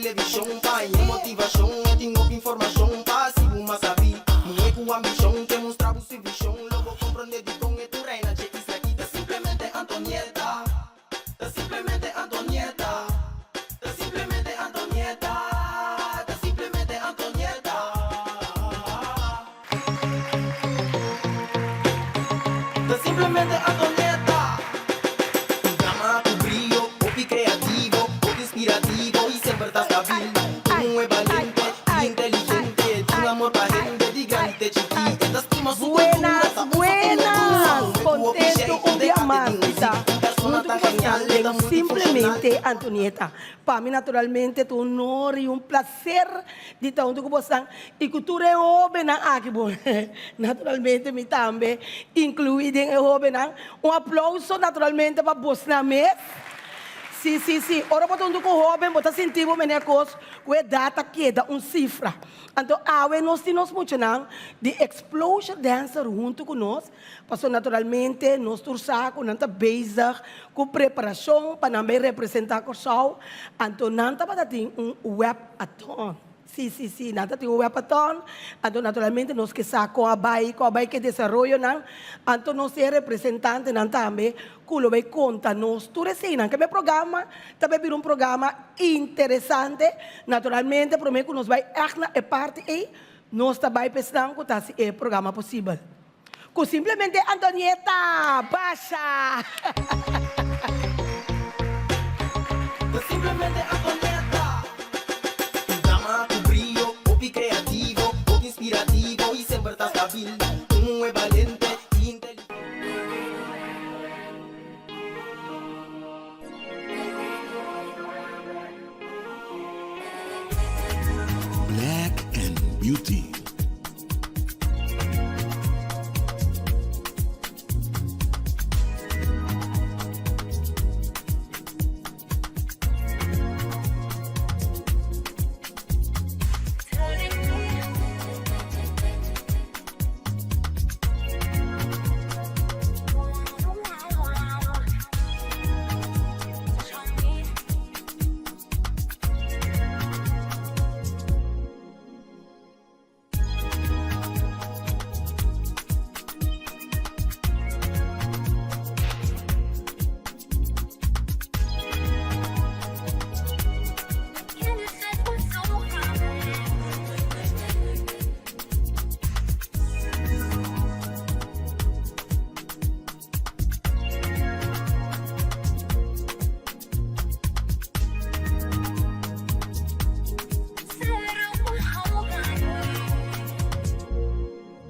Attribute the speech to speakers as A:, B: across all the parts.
A: televishon Pa haña motivashon E tin hopi informashon Pa hasi bo mas sabí Muhé ku ambishon Ke mustra bo su vishon Lo bo komprondé dikon e tur reina dje isla aki Ta simplemente Antonieta Ta simplemente Antonieta Ta simplemente Antonieta Ta simplemente Antonieta Ta simplemente Antonieta. Un dama ku brio, hopi kreativo, hopi inspirativo i semper ta stabil. Un muhé balente i inteligente, tin amor pa hende di grandi te chikí. E ta stima su kultura,
B: Buenas,
A: ta usa un
B: buenas!
A: muhé ku hopi
B: Contento
A: shei,
B: un
A: den
B: dia
A: arte
B: mas
A: di
B: di
A: muzik.
B: ta
A: Un persona
B: hunto
A: tan
B: cu
A: genial,
B: bosan
A: e ta
B: den
A: multifunshonal.
B: Simplemente Antonieta. Pa mi naturalmente ta un honor y un placer. Ser di ta huntu ku bosan i ku tur e hóbennan aki, bo naturalmente mi tambe inkluí den e hóbennan. Un aplouso naturalmente pa bosnan mes. Sí, sí, sí. Ora bo ta huntu ku hóben bo ta sinti bo mene kos ku edat ta keda un sifra. Anto awe nos tin nos muchanan di Explosion Dancer huntu ku nos, pasobra naturalmente nos tur sa ku nan ta bezig Ku preparashon pa nan bai representá Kòrsou, anto nan tabata tin un web-athon. Sí, sí, sí, nan ta tin un web-athon, anto naturalmente nos ke sa kon a bai, kon a bai ku e desaroyonan, anto nos tin e representantenan tambe ku lo bai konta nos tur eseinan. Keme programa ta bai bira un programa interesante, naturalmente promé ku nos bai ègt na e parti ei, nos ta bai pa esnan ku ta hasi e programa posibel. Ku simplemente Antonieta basha.
A: Ta simplemente Antonieta. Un dama ku brio, hopi kreativo, hopi inspirativo i semper ta stabil. Un muhé balente i inteligente.
C: Black and Beauty.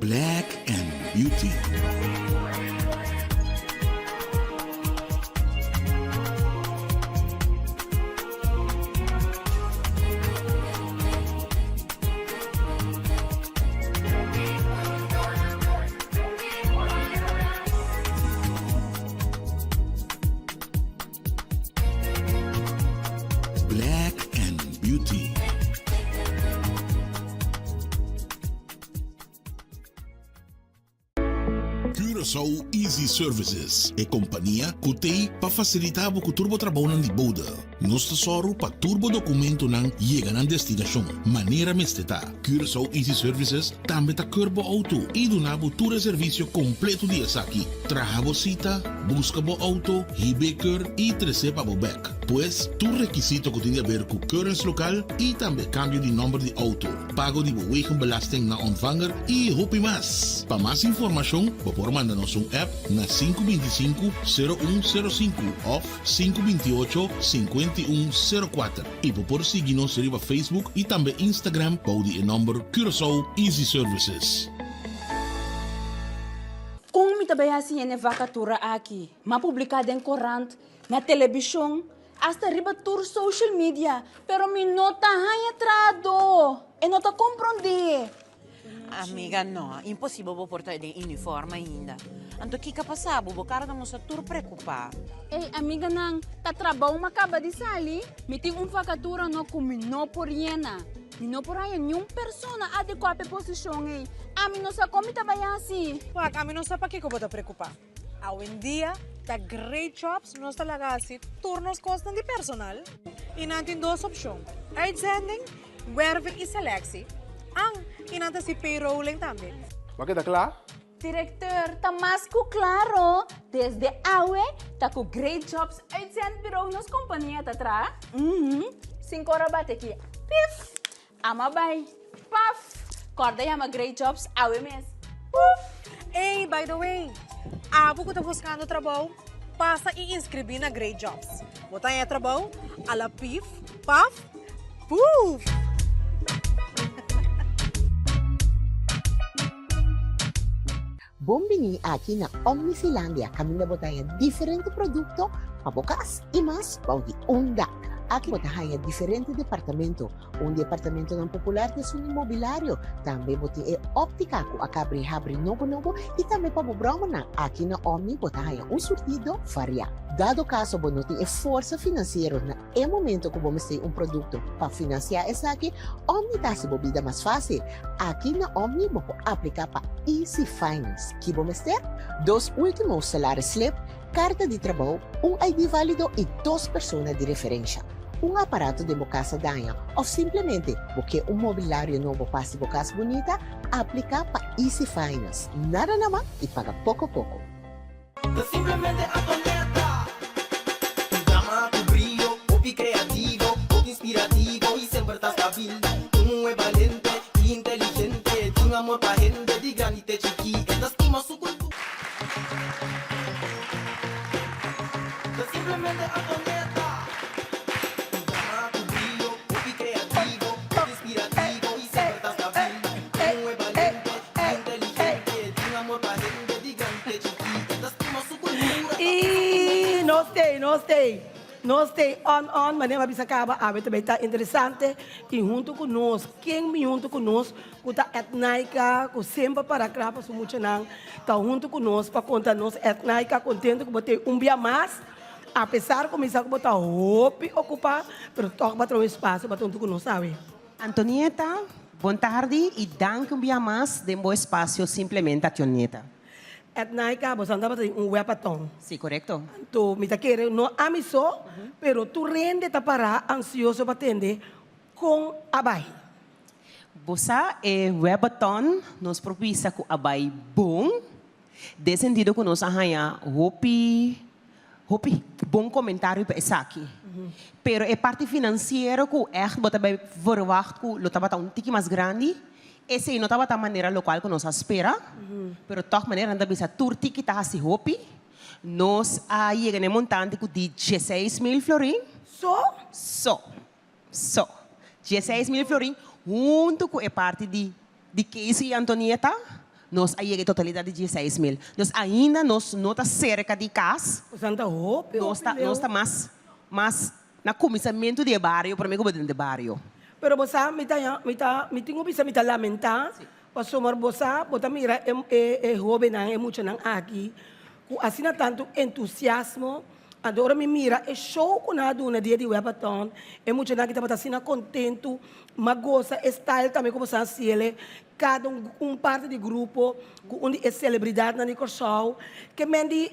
C: Black and Beauty. Black and Beauty. Curaçao Easy Services, e kompania ku t'ei pa fasilitá bo ku tur bo trabounan di bode. Nos ta sòru pa tur bo dokumentonan yega nan destinashon manera mester ta. Curaçao Easy Services tambe ta keur bo outo i duna bo tur e servisio kompleto di esaki. Traha bo sita, buska bo outo, hib'é keur i tres'é pa bo bèk. Pues, tur rekisito ku tin di aber ku keuringslokaal i tambe kambio di nòmber di outo, pago di bo wegenbelasting na ontvanger i hopi mas. Pa mas informashon bo por manda nos un app na 525 0105 òf 528 5104. I bo por sigui nos riba Facebook i tambe Instagram bou di e nòmber Curaçao Easy Services.
D: Kon mi ta bai hasi hende vakatura aki? M'a publiká den korant, na telebishon, asta riba tur social media, pero mi no ta haña trahadó. E no ta komprondé.
E: Amiga, no, imposibel bo por ta den uniform ainda. Anto kiko a pasa bo? Bo kara ta mustra tur preokupá.
D: Ey, amiganan, ta trabou m'a kaba di sali. Mi tin un vakatura no ku mi no por yena. Mi no por haña niun persona adekuá pa e posishon ey. Ami no sa kon mi ta bai hasi.
F: Wak, ami no sa pakiko bo ta preokupá. Awendia ta Great Jobs nos ta laga hasi tur nos kosnan di personal. I nan tin dos opshon, uitzending, werving i selectie. An, i nan ta hasi payrolling tambe.
G: Bo a keda kla?
D: Directeur, ta mas cu claro, desde awe ta cu Great Jobs Uitzendbureau nos compania ta traha. Uhmm, sin cora bate aki, pif! Ama bai, paf! Corda yama Great Jobs awe mes, puf!
F: Ey, by the way, abo cu ta buscando trabou, pasa y inscribi na Great Jobs. Bo ta haña trabou a la pif, paf, puf!
H: Bon bini aki na Omnifilandia kaminda bo ta haña diferente produkto pa bo kas i mas bou di un dak. Aki bo ta haña diferente departamento. Un di e apartamentonan popular ta esun di mobilario. Tambe bo tin e óptika ku a kabri habri nobo nobo i tambe pa bo bròmernan. Aki na Omni bo ta haña un surtido variá. Dado kaso bo no tin e forsa finansiero na e momento ku bo mester un produkto pa finansiá esaki, Omni ta hasi bo bida mas fásil. Aki na Omni bo por apliká pa Easy Finance. Ki bo mester? Dos último salaris slip, karta di trabou, un ID válido i dos persona di referensha. Un aparato den bo kas a daña òf simplemente bo ke un mobilario nobo pa hasi bo kas bunita? Apliká pa Easy Finance. Nada na man i paga poko poko.
A: Ta simplemente Antonieta. Un dama cu brio, hopi creativo, hopi inspirativo y semper ta stabil. Un muhe balente y inteligente, tin amor pa hende di grandi te chiki, e ta stima su cultura. Ta simplemente Antonieta. Un dama cu brio, hopi creativo, hopi inspirativo y semper ta stabil. Un muhe balente y inteligente, tin amor pa hende di grandi te chiki, e ta stima su cultura.
B: Y nos tey, nos tey, nos tey on on, manera mi a bisa caba, awe ta bay ta interesante y hunto cu nos, ken mi hunto cu nos cu ta Etnaika, cu semper para cla pa su muchanan, ta hunto cu nos pa conta nos Etnaika, contento cu bo tey un bia mas, a pesar cu mi sa cu bo ta hopi ocupa, pero toch bo a traha un espacio pa ta hunto cu nos awe.
I: Antonieta, bon tardi y danki un bia mas den bo espacio Simplemente Ationieta.
B: Etnaika, bo sa tabata tin un wepaton.
I: Si, corecto.
B: Anto mi ta kere, no ami so, pero tur hende ta para ansioso pa tende con a bai.
I: Bo sa e webaton nos por bisa cu a bai bon, den sentido cu nos a haña hopi hopi bon comentario pa esaki. Pero e parti financiero cu echt bo ta bay verwacht cu lo tabata un tiki mas grandi, esey no tabata manera locual cu nos a spera, pero toch manera nan ta bisa tur tiki ta haci hopi. Nos a yega na e montante cu di dieseis mil florin.
B: So?
I: So. So. Dieseis mil florin hunto cu e parti di di Casey y Antonieta nos a yega e totalidad di dieseis mil. Dus ainda nos no ta cerca di cas.
B: Bosan ta hopi
I: Nos
B: hopi
I: ta
B: leu.
I: nos ta mas mas na cuminsamentu di e bario prome cu bo drenta e bario.
B: Pero bo sa mi ta mi ta mi tin cu bisa mi ta lamenta pasobra bo sa bo ta mira e e e hobennan e muchanan aki cu asina tanto entusiasmo Anto ora mi mira e show ku nan a duna dia di Webathon, e muchanan aki tabata asina kontentu, m'a gosa e style tambe ku boso a hasiel, kada un un parti di grupo ku un di e selebridatnan di Kòrsou, ke men di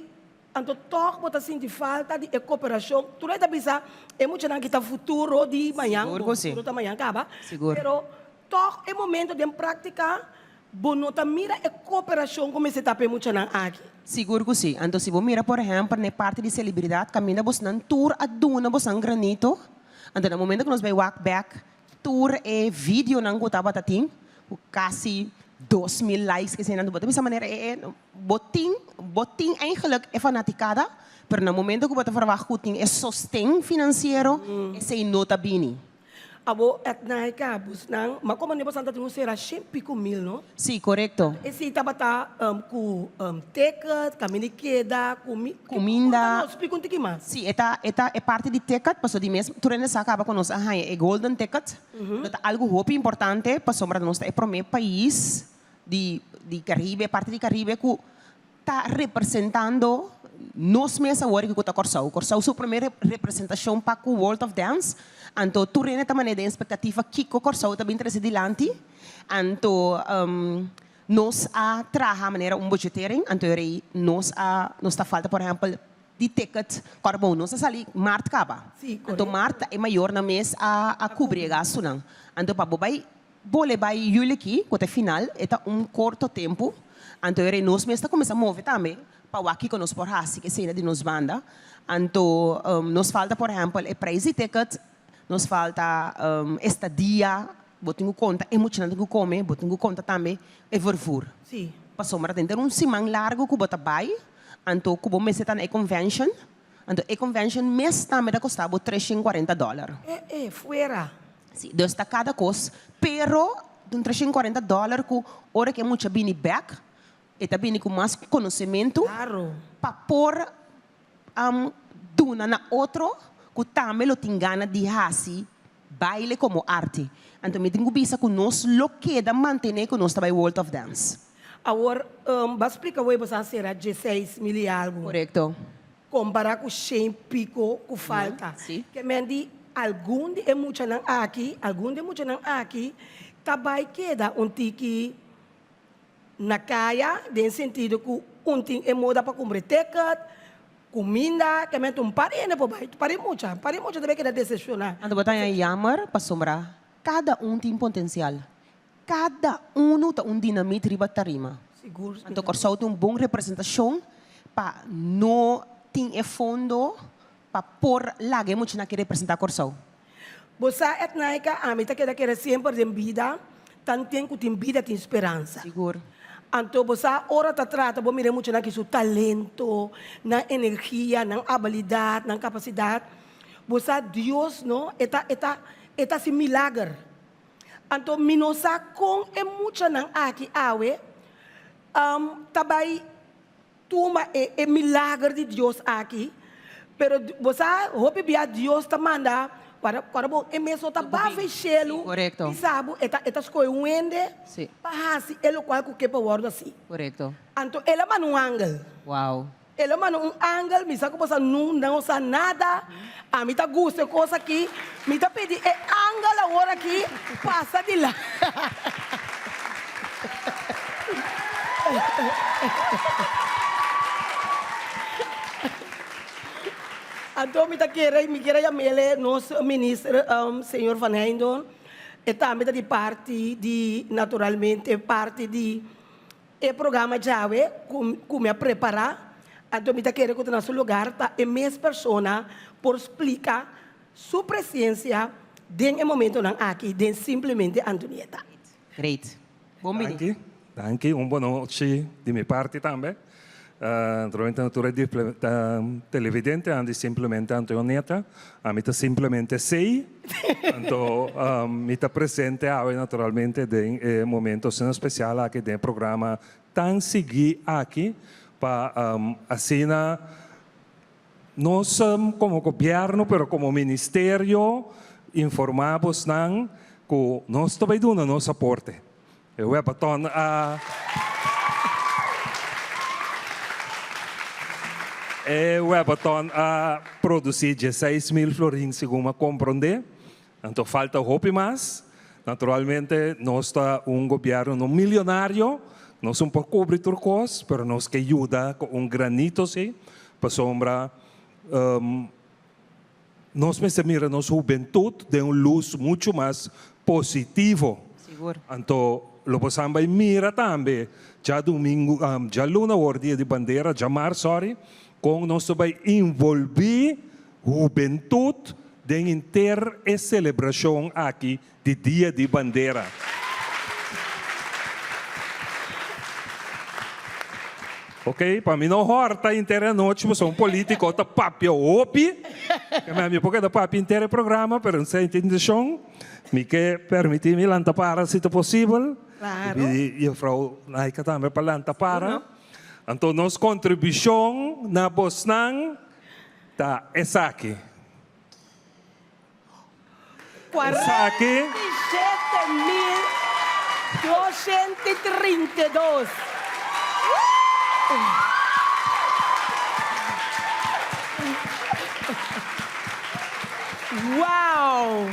B: anto tòg bo ta sinti falta di e koperashon, tur e ta bisa e muchanan aki ta futuro di mañan,
I: Sigur
B: bo
I: ku si.
B: futuro ta mañan kaba,
I: Sigur.
B: pero tòg e momento den práktika Bo no ta mira e koperashon ku mester ta pa e muchanan aki?
I: Sigur ku si. Anto si bo mira por ehèmpel na e parti di selebridat kaminda bosnan tur a duna bosnan granito, anto na momento ku nos bai wak bèk tur e videonan ku tabata tin, ku kasi 2000 likes eseinan, bo ta bisa manera e e bo tin bo tin eigenlijk e fanatikada, pero na momento ku bo ta verwagt ku tin e sosten finansiero esei no ta bini.
B: Abo Etnaika busnan, ma como nebo santa tin un sera shen pico mil no?
I: Sí, corecto.
B: Esey tabata cu ticket, caminda di keda, cumi,
I: Cuminda.
B: Conta nos, splica un tiki mas.
I: Sí, e ta, e ta e parti di ticket, pasobra di mes tur hende sa caba cu nos a haña e golden ticket. Lo ta algo hopi importante pasobra nos ta e prome pais di di Caribe, parti di Caribe cu ta representando nos mes awor cu ta Corsou. Corsou su primer representacion pa cu World of Dance, anto tur hende ta manera den expectativa kico Corsou ta bin trece dilanti, anto nos a traha manera un budgetering, anto e rei nos a nos ta falta por ehempel. di ticket. Kòrda bon, nos a sali mart kaba.
B: Sí,
I: Anto
B: korekto.
I: mart e mayornan mes a a kubri e gastunan. Anto pa bo bai bole bai yuli aki, ku ta e final, e ta un korto tempu. Anto e rei nos mes ta kuminsá move tambe pa wak kiko nos por hasi ku esei na di nos banda. Anto nos falta por ehèmpel e preis di ticket, nos falta estadia, bo tin ku konta e muchanan tin ku kome, bo tin ku konta tambe e vervoer.
B: Sí.
I: Pasobra den un siman largu ku bo ta bai, anto ku bo mester ta na e convention, anto e convention mes tambe ta kosta bo 340 dòler.
B: E e, fuera.
I: Sí, dus ta kada kos, pero un 340 dòler ku ora ku e mucha bini bèk, E ta bini ku mas konosementu pa por duna na otro ku tambe lo tin gana di hasi baile komo arte. Anto mi tin ku bisa ku nos lo keda mantené ku nos ta bai World of Dance.
B: Awor, bo a splika wei bo sa sera dieseis mil i algu.
I: Korekto.
B: Kompará ku shen piko ku falta. Ke men di algun di e muchanan aki, algun di e muchanan aki ta bai keda un tiki. Na kaya, den sentido ku un tin e moda pa kumpra e ticket, kuminda, ke mester un par hende por bai, par e mucha, par e mucha ta bai keda desepshoná.
I: Anto bo ta haña jammer pasobra kada un tin potensial. Kada unu ta un dinamit riba tarima.
B: Sigur.
I: Anto Kòrsou tin un bon representashon pa no tin e fondo pa por laga e muchanan aki representá Kòrsou.
B: Bo sa Etnaika, ami ta keda kere semper den bida, tanten ku tin bida tin speransa.
I: Sigur.
B: Anto bo sa ora ta trata bo mira e muchanan ki su talento, nan energia, nan abilidat, nan kapasidat. Bo sa Dios no, e ta e ta e ta hasi milager. Anto mi no sa kon e muchanan aki awe ta bai Tuma e e milager di Dios aki, pero bo sa hopi bia Dios ta manda ora ora bo e mes no ta bafa e shelu bisa bo e ta e ta skohe un hende pa hasi e lokual ku ke pa wòrdu hasi. Anto el a manda un angel. El a manda un angel, mi sa ku bo sa nu no sa nada, ami ta gusta e kos aki, mi ta pidi e angel awor aki pasa dilanti. Anto mi ta kere, mi kier a yam'ele nos minister señor Van Heijndorn, e tambe ta di parti di naturalmente parti di e programa djawe ku ku mi a prepara, anto mi ta kere ku ta na su lugar pa e mes persona por splika su presencia den e momentonan aki den simplemente Antonieta.
I: Great. Bon bini.
G: Danki, danki. Un bonochi di mi parti tambe. Naturalmente na tur e televidentenan di Simplemente Antonieta. Ami ta simplemente sei. Anto mi ta presente awe naturalmente den e momento asina special aki den e programa tan sigui aki pa asina nos como gobierno pero como ministerio informa bosnan cu nos ta bay duna nos aporte. E webaton a E webaton a produci 16.000 florin segun a compronde. Anto falta hopi mas. Naturalmente nos ta un gobierno no milionario, nos un por cubri tur cos, pero nos ke yuda cu un granito si, pasobra nos mester mira nos hubentud den un luz mucho mas positivo.
I: Sigur.
G: Anto lo bo san bay mira tambe djadumingo, djaluna awor dia di bandera, djamars sorry, con nos ta bay involvi Hubentut den henter e selebrashon aki di Dia di Bandera. Ok, pa mi no hòrta henter e anochi pasobra un polítiko ta papia hopi. Mi por keda papia henter e programa, pero no sa intentashon. Mi ke permití mi lanta para si ta posibel.
B: Claro.
G: I pidi juffrouw Naika tambe pa lanta para. Anto nos kontribushon na bosnan. Ta esaki. Esaki.
B: 47.232. Wow!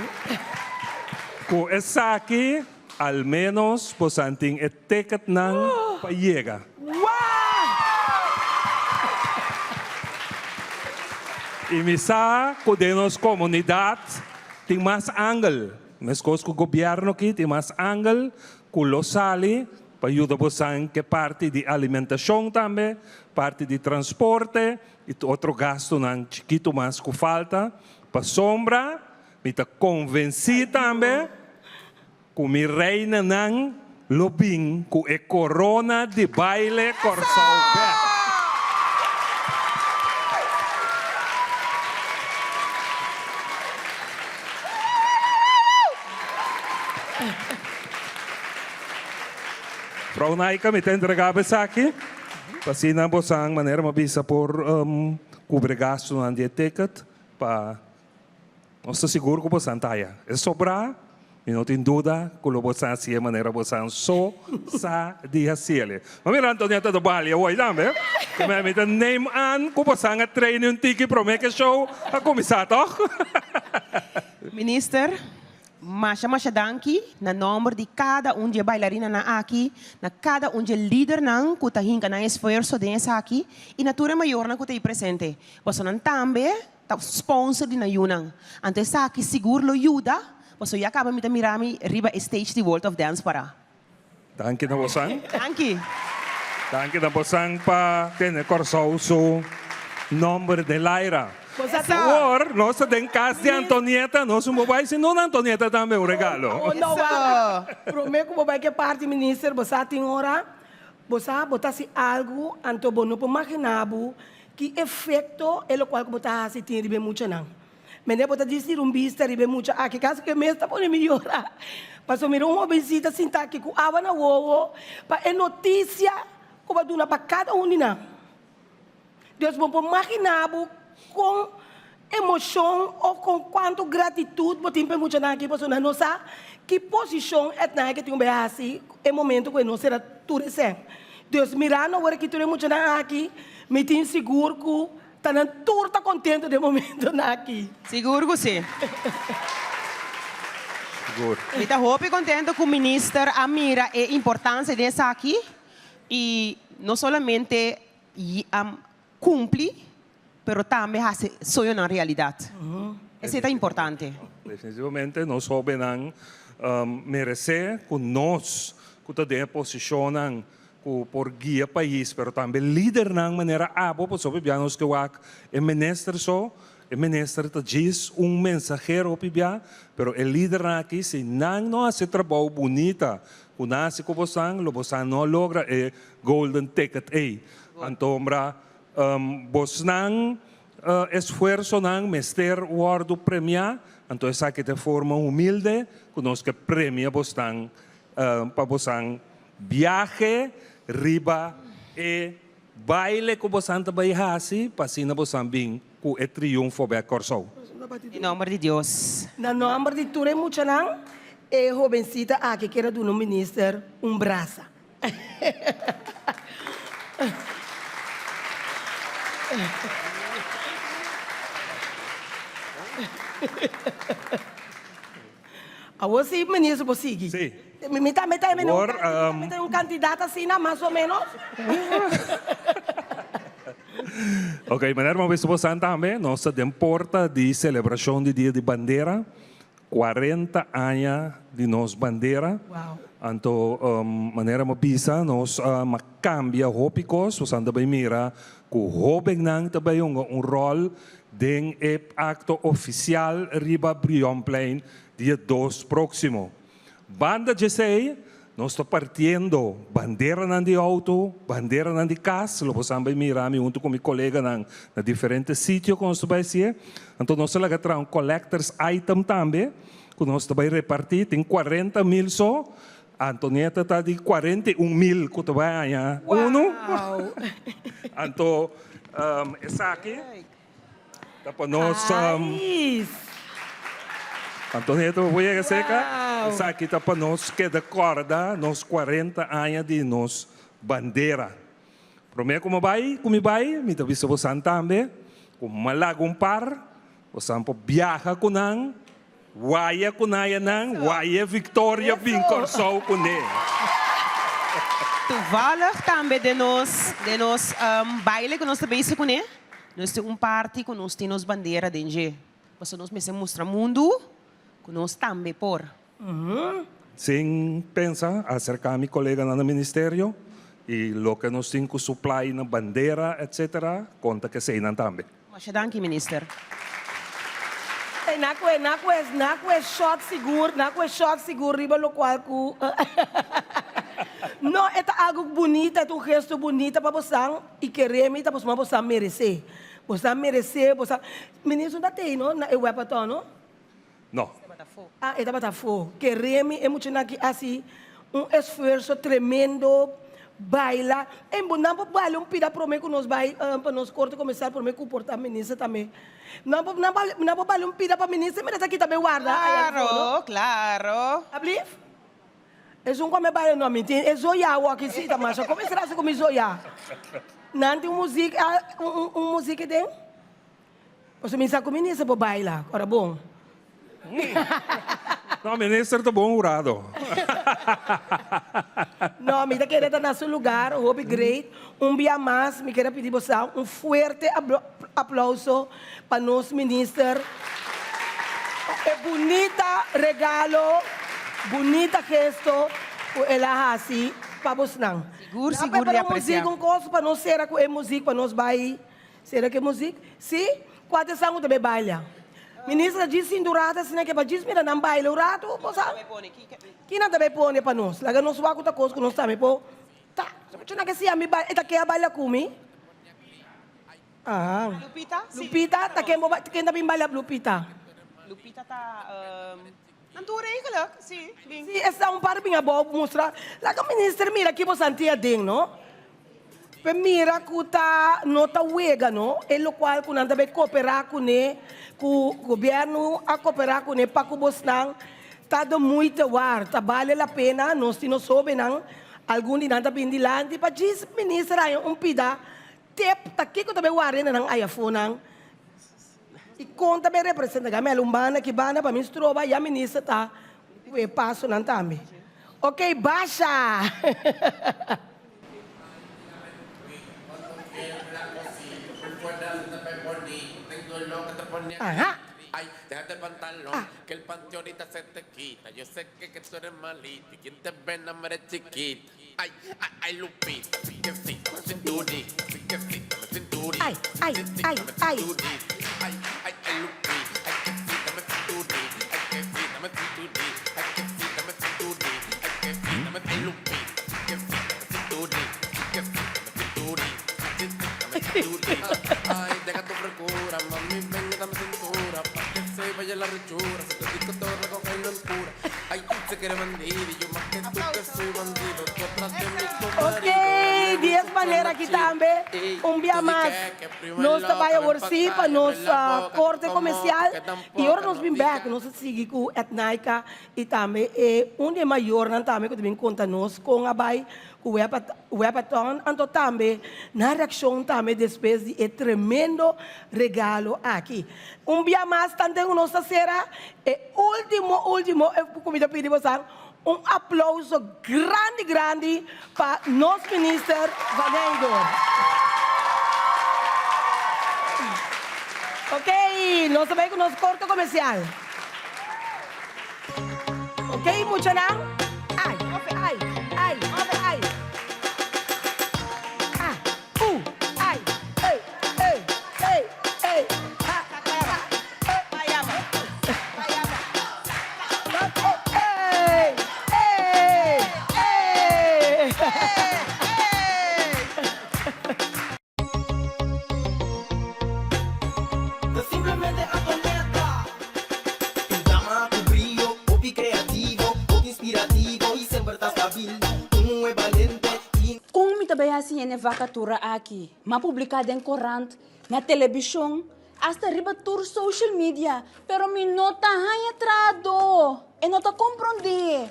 G: Ku esaki al menos bosan tin e ticketnan pa yega.
B: Wow!
G: I mi sa ku den nos komunidat tin mas angel, meskos ku gobièrnu aki tin mas angel ku lo sali pa yuda bosan ke parti di alimentashon tambe, parti di transporte i otro gastunan chikitu mas ku falta. Pasobra mi ta konvensí tambe Ku mi reinanan lo bin ku e korona di baile Kòrsou bèk. Frou Naika, mi ta entregá bo esaki pa asina bosan manera mi a bisa por kubri gastunan di e ticket pa Nos ta sigur ku bosan ta haya e sobrá, mi no tin duda ku lo bosan hasi e manera bosan so sa di hasiel. Ma mira Antonieta ta balia awor tambe. Te mei mi ta neem aan ku bosan a train un tiki promé ku e show a kuminsá, tòg?
I: Minister, masha masha danki na nòmber di kada un di e bailarinanan aki, na kada un di e lidernan ku ta hinka nan esfuerso den esaki i na tur e mayornan ku ta ei presente. Bosonan tambe Ta sponsor di nan yunan. Anto esaki sigur lo yuda, pasobra ya caba mi ta mira mi riba e stage di World of Dance para.
G: Danki na bosan.
I: Danki.
G: Danki na bosan pa tene Kòrsou su nòmber den laira. Awor nos ta den kas di Antonieta, nos un bo bai sin duna Antonieta tambe un regalo.
B: Oh no wak. Prome ku bo bai ke parti minister bo sa tin ora bo sa bo ta hasi algu anto bo no por magina bo Ki efekto e lokual ku bo ta hasi tin riba e muchanan? Mende bo ta distir un bista riba e mucha aki, kasi ku e mes ta pone mi yora. Pasobra mira un hobensita sinta aki ku awa na wowo pa e notisia ku bo a duna pa kada un di nan. Dios, bo por magina bo kon emoshon òf kon kuantu gratitut bo tin pa e muchanan aki pasobra nan no sa ki posishon etnan ke tin ku bai hasi e momento ku e no sera tur esèn. Dus mirando awor aki tur e muchanan aki mi tin sigur ku ta nan tur ta kontento den e momentonan aki.
I: Sigur ku si.
G: Sigur.
I: Mi ta hopi kontento ku minister a mira e importansia den esaki i no solamente a kumpli pero tambe hasi soñonan realidat. Esei ta importante.
G: Definitivamente nos hobennan meresé ku nos ku ta den e posishonnan ku por guia pais pero tambe lidernan manera abo pasobra bia nos ke wak e minister so, e minister ta djis un mensahero hopi bia pero e lidernan aki si nan no hasi e trabou bunita ku nan hasi ku bosan lo bosan no logra e golden ticket ei. Antombra Bosnan esfuersonan mester wòrdu premiá, anto esaki ta e forma humilde ku nos ke premia bosnan pa bosan biahe riba e baile ku bosan ta bai hasi pa asina bosan bin ku e triunfo bèk Kòrsou.
I: Den nòmber di Dios.
B: Na nòmber di tur e muchanan, e hobensita aki kier a duna un minister un brasa. Awor si minister por sigui.
G: Si.
B: Mi tambe ta
G: Awor,
B: un candidato asina mas o menos.
G: Ok, meneer Mauricio Bozan tambe, nos ta den porta di celebracion di Dia di Bandera. 40 aña di nos bandera. Anto manera mi a bisa nos a cambia hopi cos, nos anda bay mira cu hobennan ta bay hunga un rol den e acto oficial riba Brionplein dia dos proximo. Banda djesey nos ta partiendo banderanan di auto, banderanan di cas, lo bo san bay mira mi hunto cu mi coleganan na diferente sitio cu nos ta bay hacié. Anto nos ta laga traha un collectors item tambe cu nos ta bay reparti, tin 40,000 so, Antonieta ta di 41,000 cu ta bay haña uno. Anto esaki. Ta pa nos. Antonieta bo por yega cerca? Esaki ta pa nos keda corda nos 40 aña di nos bandera. Prome cu mi bay, cu mi bay, mi ta bisa bosan tambe cu mi a laga un par, bosan por biaha cu nan, waya cu nan ayanan, waya victoria bin Corsou cu ne.
I: Toevallig tambe den nos, den nos baile cu nos ta bezig cu ne. Nos tin un parti ku nos tin nos bandera den dje. Pasobra nos mester mustra mundu ku nos tambe por.
G: Sin pensa, aserká mi koleganan na ministerio i loke nos tin ku suplai na bandera etcetera, konta ku eseinan tambe.
I: Masha danki minister.
B: Ey na kue na kue na kue shot sigur na kue shot sigur riba lokual ku no e ta algo bunita e ta un gesto bunita pa bosan i kere mi ta pasobra bosan merese bosan merese bosan minister no ta tei no na e wepaton no.
G: No.
B: Ah, e tabata afó. Kere mi e muchanan aki hasi un esfuerso tremendo, baila. Ey, bo nan por baila un pida prome ku nos bai pa nos korte komersial prome ku por ta minister tambe. Nan por, nan por, nan por baila un pida pa minister, mira ta kita be warda aya afó, no?
I: Claro, claro.
B: Ablief? Esun ku a me baila no, mi tin e zoya awor aki si ta masha. Kon mi sera hasi ku mi zoya? Nan tin un muzik, un, un muzik den? Pasobra mi sa ku minister por baila, ora bon.
G: No, minister ta bon hurado.
B: No, mi ta kere ta na su lugar, hopi great. Un bia mas mi kere pidi boso un fuerte aplauso pa nos minister pa e bunita regalo, bunita gesto ku el a hasi pa bosnan.
I: Sigur, sigur di
B: Nan prepara un
I: aprecia.
B: muzik, un kos pa nos sera ku e muzik pa nos bai. Sera ke muzik? Si, kua ta esan ku ta bay baila? Minister ta djis sinti un rato asina ke pa djis mira nan baila un rato, bo sa? Ki nan ta bay pone pa nos? Laga nos wak ku ta kos ku nos tambe por ta. Mucha nan ke siña mi baila, e ta ke a baila ku mi? Aha.
I: Lupita? Si.
B: Lupita, ta ken bo ba, ken ta bin baila Lupita?
I: Lupita ta, nan tur eigenlijk, si, bin.
B: Si, esta un par bin abou mustra. Laga minister mira ki bo santi aden, no? Pe mira ku ta no ta wega no, e lokual ku nan ta bay koperá kuné, ku gobièrnu a koperá kuné pa ku bosnan ta de moeite waard, ta bale la pena, nos tin nos hóbennan, algun di nan ta bin dilanti pa djis minister haña un pida tep ta kiko ta bay warda na nan ayafonan i kon ta bay representá. Gami alun banda ki banda pa mi stroba ya minister ta ku e pasonan tambe. Oké, basha! Aha. Ah. Ai, ai, ai, ai. Ok, di es manera aki tambe un bia mas nos ta bai awor si pa nos korte komersial i ora nos bin bek nos ta sigui ku Ednaika i tambe e un di e mayornan tambe ku ta bin konta nos kon a bai ku Webathon anto tambe nan reakshon tambe despues di e tremendo regalo aki. Un bia mas tanten ku nos ta sera e ultimo ultimo ku mi ta pidi bosan un aplauso grandi grandi pa nos Minister Van Heydoorn. Ok, nos ta bai ku nos korto komersial. Ok muchanan, ai, ai, ai, ai. Ah, uh, ai, ey, ey, ey, ey, ha, ha, ey, ey, ey, ey.
A: Ta simplemente Antonieta. Un dama ku brio, hopi kreativo, hopi inspirativo i semper ta stabil. Un muhé balente i.
D: Kon mi ta bai hasi hende vakatura aki? M'a publiká den korant, na telebishon, asta riba tur social media, pero mi no ta haña trahadó. E no ta komprondé.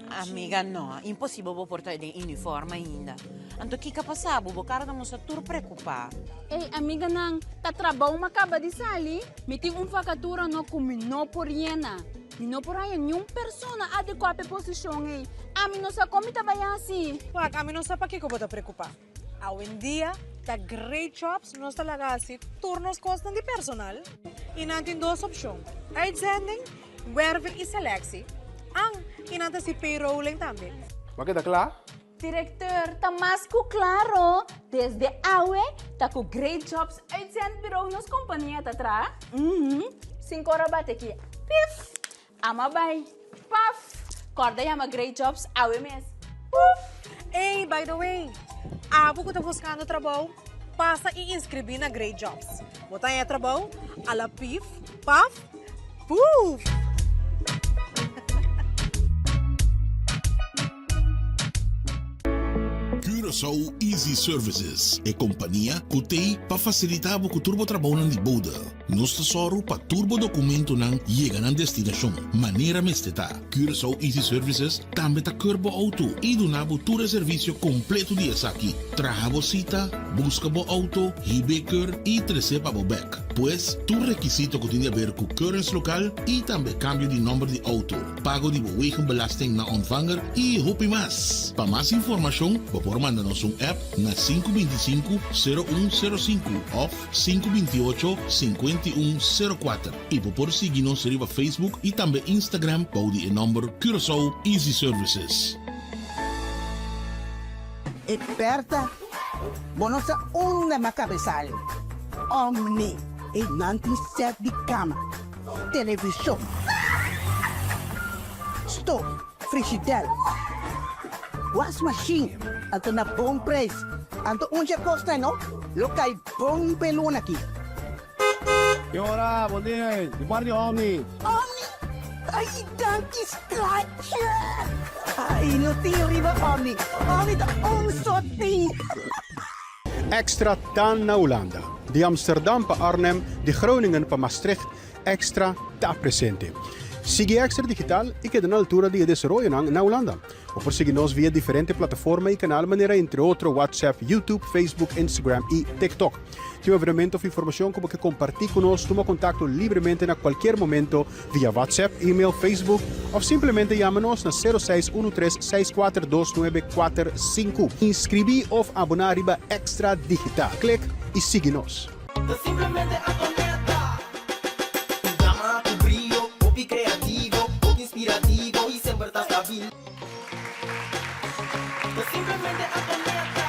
E: Amiga no, imposibel bo por ta den uniform ainda. Anto kiko a pasa bo? Bo kara ta mustra tur preocupa.
D: Ey amiganan, ta trabou m'a kaba di sali. Mi tin un vakatura no ku mi no por yena. Mi no por haña niun persona adekuá pa e posishon ey. Ami no sa kon mi ta bai hasi.
F: Wak, ami no sa pakiko bo ta preocupa. Awendia. Ta Great Jobs nos ta laga hasi tur nos kosnan di personal i nan tin dos opshon, uitzending, werving i selectie. An, i nan ta hasi payrolling tambe.
J: Bo a keda kla?
D: Directeur, ta mas ku klaro, desde awe ta ku Great Jobs Uitzendbureau nos kompania ta traha. Uhum, sin kor a bati aki, pif! Ama bai, paf! Kòrda yama Great Jobs awe mes, puf!
F: Ey, by the way, abo ku ta buskando trabou, pasa i inskribí na Great Jobs. Bo ta haña trabou a la pif, paf, puf!
C: Curaçao Easy Services, e kompania ku t'ei pa fasilitá bo ku tur bo trabounan di bode. Nos ta sòru pa tur bo dokumentonan yega nan destinashon manera mester ta. Curaçao Easy Services tambe ta keur bo outo i duna bo tur e servisio kompleto di esaki, traha bo sita, buska bo outo, hib'é keur i tres'é pa bo bèk. Pues, tur rekisito ku tin di aber ku keuringslokaal i tambe kambio di nòmber di outo, pago di bo wegenbelasting na ontvanger i hopi mas. Pa mas informashon bo por manda nos un app na 525 0105 òf 528 5104 i bo por sigui nos riba Facebook i tambe Instagram bou di e nòmber Curaçao Easy Services.
K: E Bertha, bo no sa unda m'a kabesal. Omni, e nan tin sèt di kama, televishon, stof, frishidèr, wasmashin, anto na bon preis. Anto un dje kosnan no lo kai bon p'e luna aki.
J: Ki ora, bon dia, di parti Omni.
K: Omni? Ai, danki schatje! Ai, no tin riba Omni. Omni ta un so tin.
J: Extra ta na Hulanda. Di Amsterdam pa Arnhem, di Groningen pa Maastricht, Extra ta presente. Sigui Extra Digital i keda na altura di e desaroyonan na Hulanda. Bo por sigui nos via diferente plataforma i kanal manera entre otro WhatsApp, YouTube, Facebook, Instagram i TikTok. Tin un evenemento of informashon ku bo ke kompartí ku nos, tuma kontakto libremente na kualkier momento via WhatsApp, email, Facebook of simplemente yama nos na 0613 642945. Inskribí of aboná riba Extra Digital. Klik i sigui nos.
A: Ta simplemente Antonieta. Un dama ku brio, hopi kreativo, hopi inspirativo i semper ta stabil. Ta simplemente Antonieta.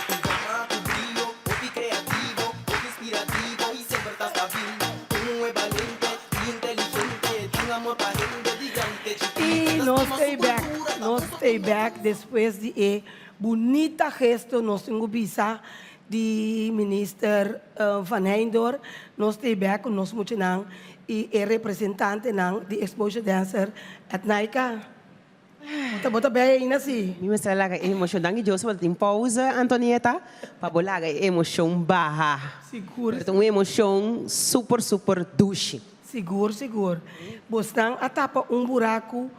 A: Un dama ku brio, hopi kreativo, hopi inspirativo i semper ta stabil. Un muhé balente i inteligente, tin amor pa hende di grandi te chikito.
B: I
A: Ta
B: nos
A: stima
B: stay
A: su
B: back,
A: kultura, ta
B: nos
A: usa
B: stay back despues di e bunita gesto nos tin ku bisa di Minister Van Heijndor, nos ta bek ku nos muchanan i e representantenan di Exposure Dancer at Naika. Bo ta bo ta bei ainda si?
I: Mi mester a laga e emocion. Danki Dios bo ta tin pauze Antonieta pa bo laga e emocion baha.
B: Sigur.
I: Pero ta un emocion super super dushi.
B: Sigur sigur. Bosnan a tapa un buraku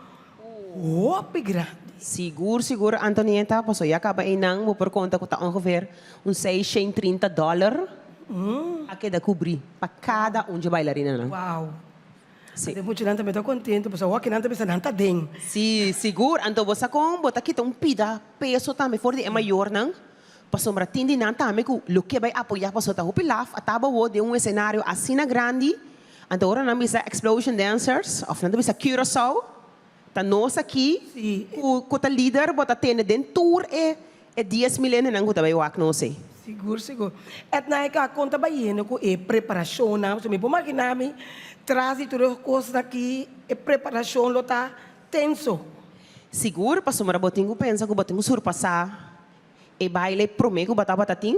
B: Hopi grandi.
I: Sigur sigur Antonieta, paso ya caba eynan bo por conta cu ta ongeveer un 630 dollar a keda cubri pa cada un dje bailarinanan.
B: Wow.
I: Si.
B: Ante muchanan tambe ta contento pasobra awor kinan ta bisa nan ta den.
I: Si, sigur. Anto bo sa con bo ta kita un pida peso tambe for di e mayornan pasobra tin di nan tambe cu lo ke bay apoya pasobra ta hopi laf a taba awo den un escenario asina grandi Anto ora nan bisa Explosion Dancers of nan ta bisa Curaçao, ta nos aki ku ku ta lider bo ta tende den tur e e dies mil hendenan ku ta bai wak nos ei.
B: Sigur sigur. Ednaika kon ta bayendo ku e preparashonnan? Pasobra mi por magina mi tras di tur e kosnan aki e preparashon lo ta tenso.
I: Sigur, pasobra bo tin ku pensa ku bo tin ku surpasá E baile prome ku bo tabata tin,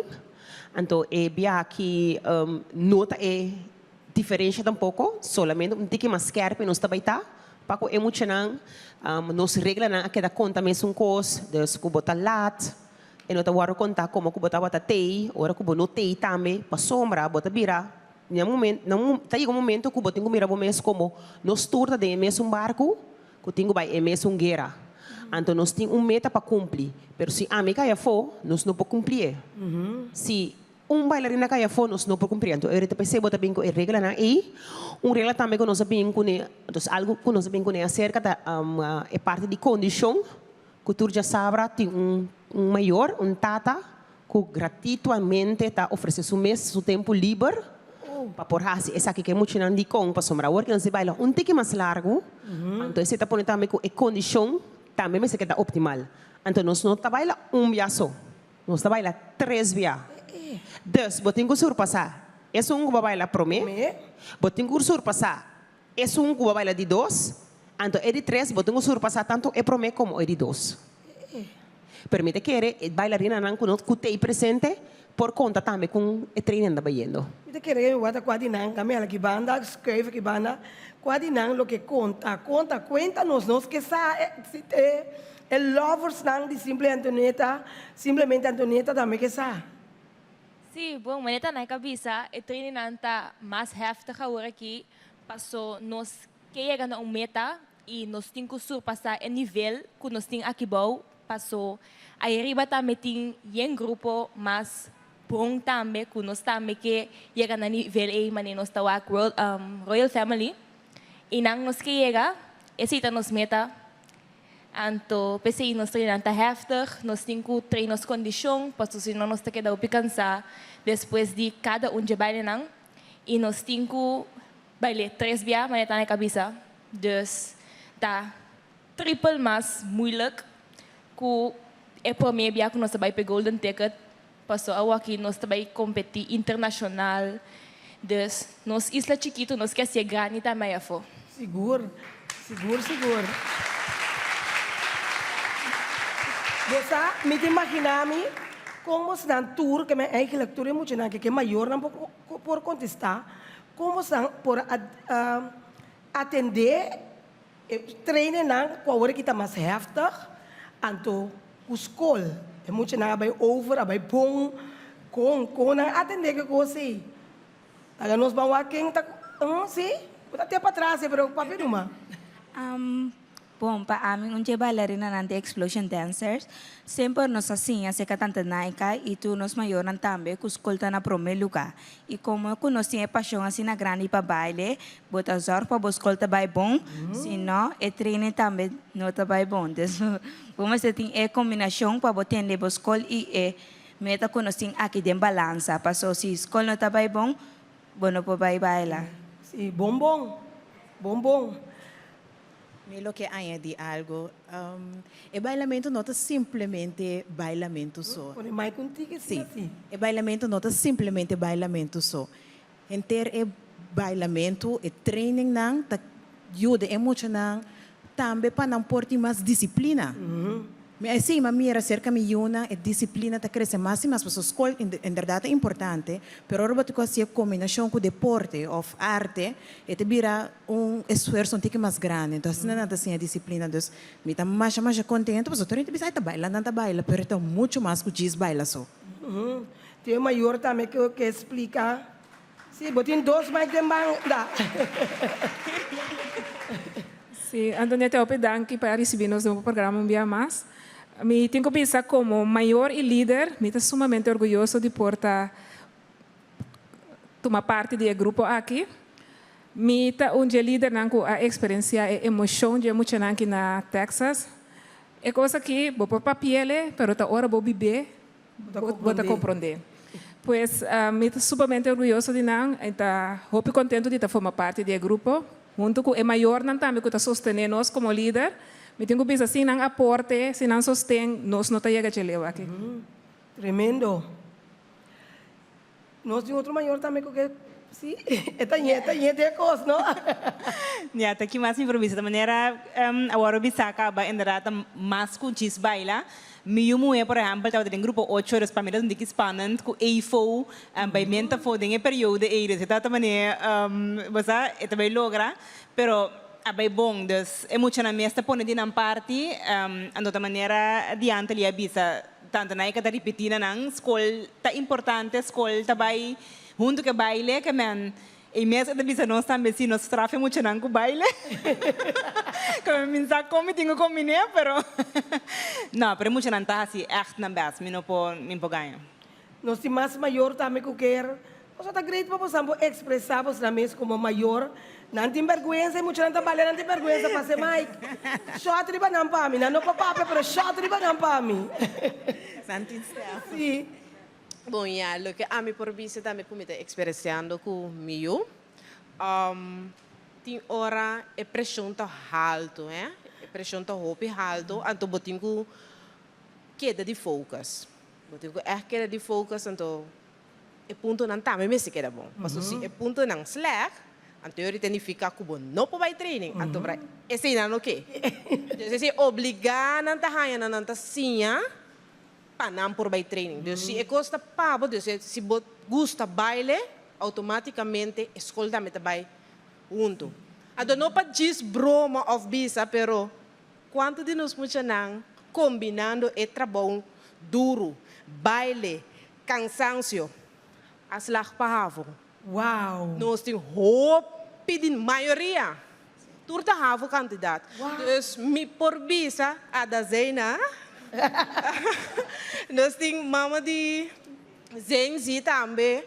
I: anto e biaha aki no ta e diferensha tampoko, solamente un tiki mas skerpi nos ta bai ta pa ku e muchanan. Nos reglanan a keda konta mesun kos, dus ku bo ta lat e no ta wòrdu konta komo ku bo tabata tei, ora ku bo no tei tambe pasobra bo ta bira na un na un ta yega un momento ku bo tin ku mira bo mes komo nos tur ta den e mesun barku. Ku tin ku bai e mesun guera. Anto nos tin un meta pa kumpli, pero si ami kai afó, nos no por kumplié. Si un bailarina kai afó, nos no por kumplié. Anto e rtpc bo ta bin ku e reglanan ei. Un regla tambe ku nos a bin kuné, entonces algu ku nos a bin kuné aserka ta e parti di kondishon, ku tur djasabra tin un un mayor, un tata. ku gratituamente ta ofresé su mes su tempu liber pa por hasi esaki ku e muchanan dikon pasobra awor ku nan si baila un tiki mas largu anto esei ta pone tambe ku e kondishon tambe mester keda optimal. Anto nos no ta baila un bia so, nos ta baila tres bia. Dus bo tin ku surpasá esun ku bo a baila promé, bo tin ku surpasá Esun ku bo baila di dos, anto e di tres bo tin ku surpasá tantu e promé komo e di dos. Pero mi ta kere e bailarinanan ku no ku t'ei presente por konta tambe kon e training ta bayendo.
B: Mi ta kere ku wata kua di nan ta mela ki banda, skuif ki banda, kua di nan loke konta, konta, kuenta nos, nos ke sa si e e loversnan di Simple Antonieta, Simplemente Antonieta tambe ke sa.
L: Sí, bon, manera ta nan ka bisa, e trainingnan ta mas heftig awor aki, paso nos ke yega na un meta i nos tin ku surpasá e nivel ku nos tin aki bou, paso ayariba tambe tin yen grupo mas bon tambe ku nos tambe ke yega na nivel ei manera nos ta wak World Royal Family i nan nos ke yega, esei ta nos meta. Anto p'esei nos trainnan ta heftig, nos tin ku train nos kondishon, pasobra si no nos ta keda hopi kansá despues di kada un dje bailenan i nos tin ku bail'é tres bia manera ta na e kabisa. Dus ta tripel mas moeilijk ku e promé bia ku nos ta bai p'e golden ticket, pasobra awoki nos ta bai kompetí internashonal. Dus nos isla chikitu nos ke hasié grandi tambe ayafó.
B: Sigur, sigur, sigur. Bo sa, mi ta imaginá mi kon bosnan tur, ke men eigenlijk tur e muchanan ke ke mayornan por por kontestá, kon bosnan por a atendé e trainingnan ku awor aki ta mas heftig, anto ku skol. E muchanan a bai over, a bai bon, kon kon nan atendé ke kos ei? Laga nos ban wak ken ta si, bo ta te patras e pero papia numa.
M: Bon, pa ami un dje bailarinanan di Explosion Dancers, semper nos a siña serka Tante Naika i tur nos mayornan tambe ku skol ta na promé lugá. I komo ku nos tin e pashon asina grandi pa baile, bo ta zòrg pa bo skol ta bai bon, si no, e training tambe no ta bai bon. Dus bo mester tin e kombinashon pa bo tende bo skol i e Meta ku nos tin aki den balansa, paso si skol no ta bai bon, bo no por bai baila.
B: Si, bon bon, bon bon.
N: Mi lo ke añadi algo. E bailamentu no ta simplemente bailamentu so.
B: Pone mic un tiki
N: si asi. E bailamentu no ta simplemente bailamentu so. Henter e bailamentu, e trainingnan ta yuda e muchanan tambe pa nan por tin mas disiplina. Mi a siña mira serka mi yunan e disiplina ta krese mas i mas pasobra skol en bèrdat ta importante, pero ora bo ta ku hasi e kombinashon ku deporte òf arte e ta bira un esfuerso un tiki mas grandi. Entonces asina nan ta siña disiplina. Dus mi ta masha masha kontento pasobra tur hende ta bisa ay ta baila nan ta baila pero e ta muchu mas ku djis baila so.
B: Tin e mayor tambe ku ke splika. Si, bo tin dos mic den banda.
F: Si, Antonieta hopi danki pa ricibi nos den bo programa un bia mas. Mi tin cu bisa como mayor y lider mi ta sumamente orguyoso di por ta tuma parti di e grupo aki. Mi ta un dje lidernan cu a experiencia e emocion dje muchanan aki na Texas. E cos aki bo por papiele pero ta ora bo bib'e Bo ta komprondé. Pues mi ta sumamente orguyoso di nan i ta hopi kontentu di ta forma parti di e grupo. Huntu ku e mayornan tambe ku ta sostené nos komo lider. Mi tin ku bisa sin nan aporte, sin nan sosten, nos no ta yega dje leu aki.
B: Tremendo. Nos tin otro mayor tambe ku ke si e ta ñe ta ñe den e kos no.
O: Ya ta ki mas mi por bisa ta manera awor bo bisa kaba inderdat ta mas ku djis baila. Mi yu muhé por ehèmpel tabata den grupo ocho dus pa mi ta un diki spannend ku eifo bai menta afó den e periode ei dus e tabata manera bo sa e ta bai logra pero a bai bon dus e muchanan mes ta pone di nan parti anto ta manera diantel i a bisa Tanto nan e ka ta ripití na nan, skol ta importante, skol ta bai huntu ku e baile, ke men e mes e ta bisa nos tambe si nos straf e muchanan ku baile. Ke men min sa kon mi tin ku kombiné, pero no, pero e muchanan ta hasi ègt nan bèst, mi no por, mi por gaña.
B: Nos tin mas mayor tambe ku ker Boso ta great pa bosan por expresa bosnan mes como mayor. Nan tin berguensa y muchanan ta balia nan tin berguensa pase mic. Shot riba nan pa mi. Nan no por papia pero shot riba nan pa mi.
N: Nan tin stèf.
B: Si.
P: Bon ya, loke ami por bisa tambe ku mi ta eksperensiando ku mi yu, tin ora e preshon ta haltu, hè, e preshon ta hopi haltu, anto bo tin ku keda di focus. Bo tin ku ègt keda di focus, anto e puntonan tambe mester keda bon. Pasobra si e puntonan slègt, anto yori ta nifiká ku bo no por bai training, anto pra eseinan no ke. Entonces esei obligá nan ta haña nan, nan ta siña pa nan por bai training. Dus si e kos ta pa bo, dus si bo gusta baile, automaticamente e skol tambe ta bai huntu. Anto no pa djis broma of bisa, pero kuantu di nos muchanan kombinando e trabou duru, baile, kansansio, a slag pa havo?
B: Wow!
P: Nos tin hopi di mayoria. Tur ta havo kantidat. Dus mi por bisa Ada Zeina, nos tin mama di Zenzi tambe.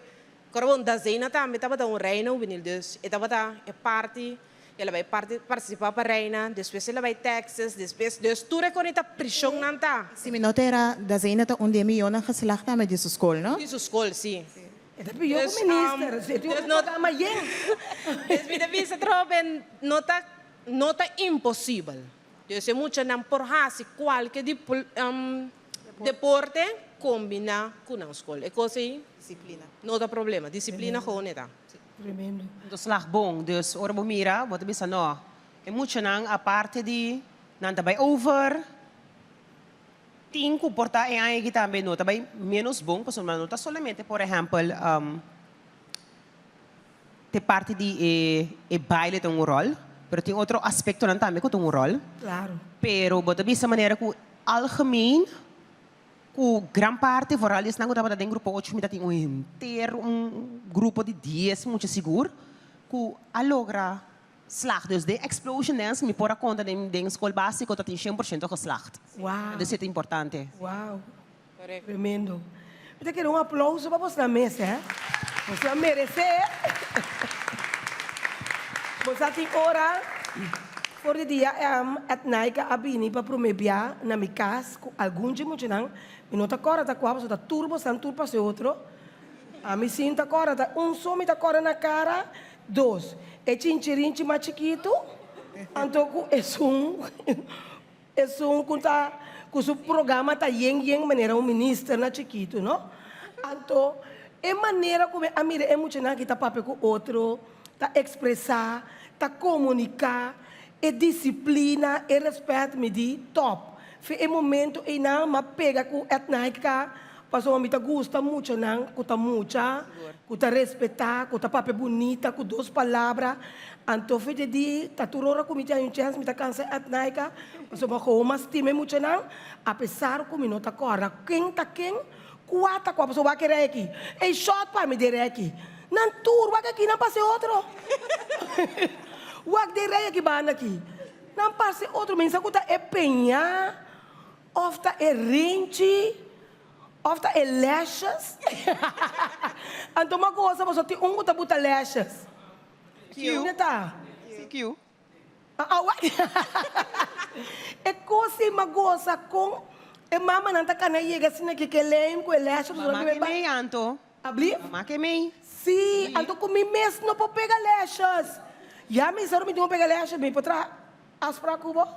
P: Kora bon, Dazeina tambe tabata un reina hubenil, dus e tabata e parti, el a bai parti participa pa reina, despues el a bai Texas, despues, dus tur e konita prishon nan ta.
N: Si mi no ta era, Dazeina ta un di e miyonan geslaagd tambe di su skol, no?
P: Di su skol, si.
B: E ta pió ku minister, si e tin un programa yen.
P: Dus mi ta bisa trobe, no ta, no ta imposibel. Dus e muchanan por hasi kualke di deporte kombiná ku nan skol. E kos ei no ta problema. Disiplina gewoon e ta.
B: Tremendo.
I: Ta slag bon. Dus ora bo mira, bo ta bisa no, e muchanan aparte di nan ta bai over, Tin ku por ta e aña aki tambe no ta bai ménos bon pasobra no ta solamente por ehèmpel te parti di e e baile ta un ròl pero tin otro aspektonan tambe ku ta un ròl.
B: Claro.
I: Pero bo ta bisa manera ku algemeen ku gran parti vooral esnan ku tabata den grupo ocho mi ta tin un henter un grupo di dies mucha sigur ku a logra Slag, dus den Explosion Dance mi por a konta den den skol básiko ta tin 100% geslaagd.
B: Wow.
I: Dus e ta importante.
B: Wow. Tremendo. Mi ta kere un aplouso pa bosnan mes hè. Bosnan meresé. Bo sa tin ora for di dia Ednaika a bini pa prome bia na mi kas ku algun dje muchanan, mi no ta kòrda ta kua pasobra ta tur bosnan tur pasa e otro. Ami sin ta kòrda ta un so mi ta kòrda na kara Dos, e chinchirinchi mas chikitu, anto ku esun esun ku ta ku su programa ta yen yen manera un minister na chikitu no. Anto e manera ku mi a mira e muchanan aki ta papia ku otro, ta ekspresá, ta komuniká, e disiplina, e rèspèt mi di tòp. Fe e momento einan m'a pega ku Etnaika pasobra mi ta gusta muchanan ku ta mucha, ku ta respetá, ku ta papia bunita ku dos palabra. Anto fe dje di ta tur ora ku mi tin un chèns mi ta kansa Etnaika pasobra gewoon m'a stima e muchanan apesar ku mi no ta kòrda ken ta ken, kua ta kua pasobra wak e rei aki, ei shòt pa mi den rei aki. Nan tur wak aki nan pasa e otro. Wak den rei aki banda aki. Nan parse otro mensa ku ta e peña òf ta e renchi òf ta e lashes. Anto mi a gosa pasobra tin un ku ta buta lashes. Kende ta?
I: Q.
B: E kos ei mi a gosa kon e mamanan ta kana yega asina ke ke lijm ku e lashes.
I: Mama ke mei anto.
B: Abli?
I: Mama ke mei.
B: Sí, anto ku mi mes no por pega lashes. Ya mi sa mi tin ku pega lashes, mi por traha afsprak ku bo.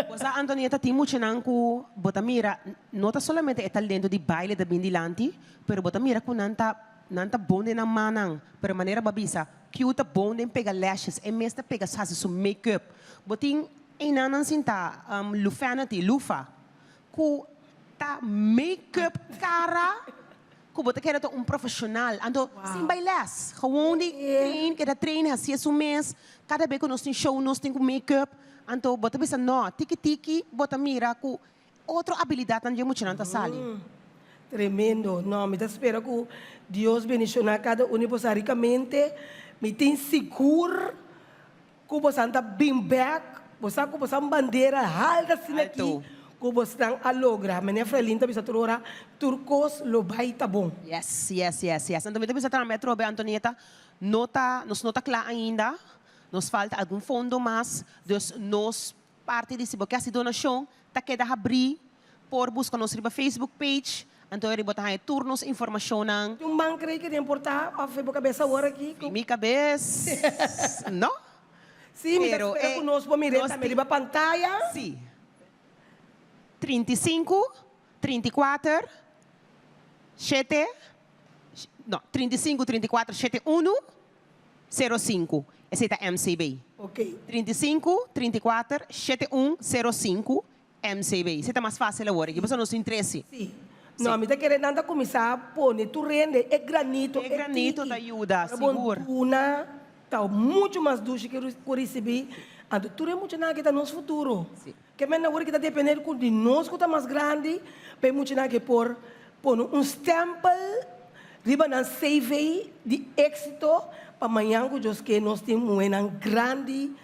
I: Bo sa Antonieta tin muchanan ku bo ta mira no ta solamente e talento di baile ta bin dilanti, pero bo ta mira ku nan ta nan ta bon den nan mannan, pero manera bo a bisa Q ta bon den pega lashes, e mes ta pega hasi su make up. Bo tin einan nan sinta Lufanity, Lufa, ku ta make up kara ku bo ta kere ta un profesional anto sin bai les gewoon di train keda train hasi esun mes kada be ku nos tin show nos tin ku make up anto bo ta bisa no tiki tiki bo ta mira ku otro abilidatnan di e muchanan ta sali.
B: Tremendo no mi ta spera ku Dios bendiciona kada un di boso ricamente mi tin sigur Ku bosan ta bin bek, bosan ku bosan bandera halta asina aki ku bosnan a logra. Meneer Frelin ta bisa tur ora, tur kos lo bai ta bon.
I: Yes, yes, yes, yes. Anto mi ta bisa tambe atrobe, Antonieta, no ta, nos no ta kla ainda, nos falta algun fondo mas, dus nos parti di si bo ke hasi donashon ta keda habrí, por buska nos riba Facebook page. Anto eri bo ta haña tur nos informashonnan.
B: Un man krei ke den por ta òf bo kabes awor aki ku.
I: Mi kabes no.
B: Sí, mi ta spera ku nos por mir'é tambe riba pantaya.
I: Sí. 35, 34, shete, no, 35, 34, shete unu, sero sinku. Esei ta MCB.
B: Ok.
I: 35, 34, shete un, sero sinku, MCB. Esei ta mas fácil awor aki, pasobra nos tin tresi.
B: Sí. No, mi ta kere nan ta kuminsá pone tur hende e granito,
I: E granito ta yuda, sigur.
B: Ora bo duna ta muchu mas dushi ku risibí. Anto tur e muchanan aki ta nos futuro. Ke men awor ki ta depende ku di nos ku ta mas grandi pa e muchanan aki por pone un stempel riba nan CV di éksito pa mañan ku Dios ke nos tin muhénan grandi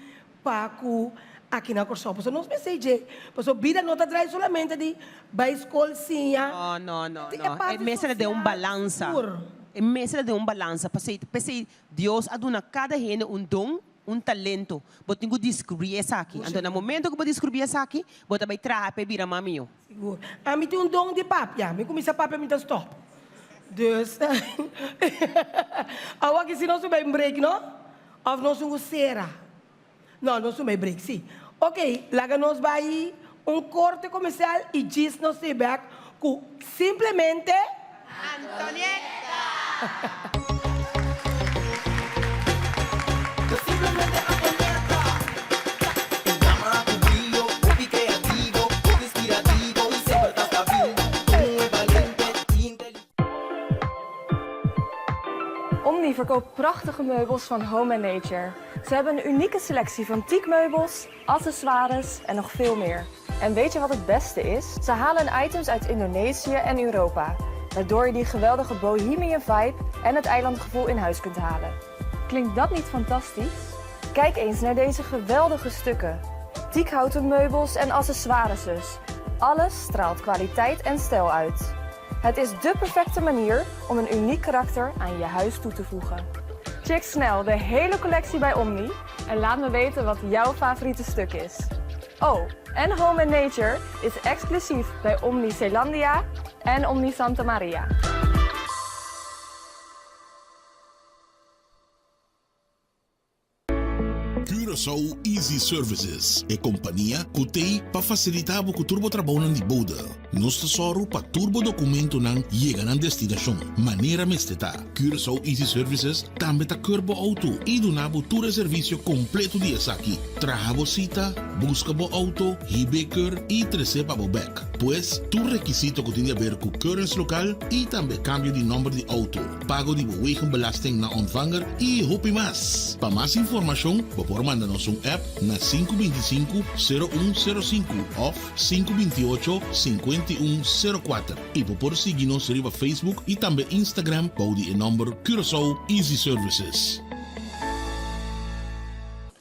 B: pa ku aki na Kòrsou. Pasobra nos mester dje, pasobra bida no ta drai solamente di bai skol siña.
I: No, no, no, no. E mester ta den un balansa. E mester ta den un balansa. Pasei, p'esei Dios a duna kada hende un don, un talento. Bo tin ku diskubrí esaki. Anto na momento ku bo diskubrí esaki, bo ta bai traha pa e bira mas mihó.
B: Sigur. Ami tin un don di papia. Mi kuminsá papia mi ta stòp. Dus, awor aki si nos bai un break, no? Òf nos un ku sera? No, nos un bai break, sí. Ok, laga nos bai un korte komersial i djis nos ta bèk ku simplemente.
A: Antonieta! Simplemente Antonieta! Un dama ku brio, hopi kreativo, hopi inspirativo i semper ta stabil. Un muhé balente i inteligente.
Q: Omni verkoopt prachtige meubels van Home and Nature. Ze hebben een unieke selectie van teakmeubels, accessoires en nog veel meer. En weet je wat het beste is? Ze halen items uit Indonesië en Europa, waardoor je die geweldige bohemian vibe en het eilandgevoel in huis kunt halen. Klinkt dat niet fantastisch? Kijk eens naar deze geweldige stukken. Teakhouten meubels en accessoires dus. Alles straalt kwaliteit en stijl uit. Het is dé perfecte manier om een uniek karakter aan je huis toe te voegen. Check snel de hele collectie bij Omni en laat me weten wat jouw favoriete stuk is. Oh, en Home and Nature is exclusief bij Omni Zeelandia en Omni Santa Maria.
C: Curaçao Easy Services, e kompania ku t'ei pa fasilitá bo ku tur bo trabounan di bode. Nos ta sòru pa tur bo dokumentonan yega nan destinashon manera mester ta. Curaçao Easy Services tambe ta keur bo outo i duna bo tur e servisio kompleto di esaki, traha bo sita, buska bo outo, hib'é keur i tres'é pa bo bèk. Pues, tur rekisito ku tin di aber ku keuringslokaal i tambe kambio di nòmber di outo. pago di bo wegenbelasting na ontvanger y hopi mas. Pa mas informacion bo por manda nos un app na 525 0105 of 528 5104 y bo por sigui nos riba Facebook y tambe Instagram bou di e nomber Curaçao Easy Services.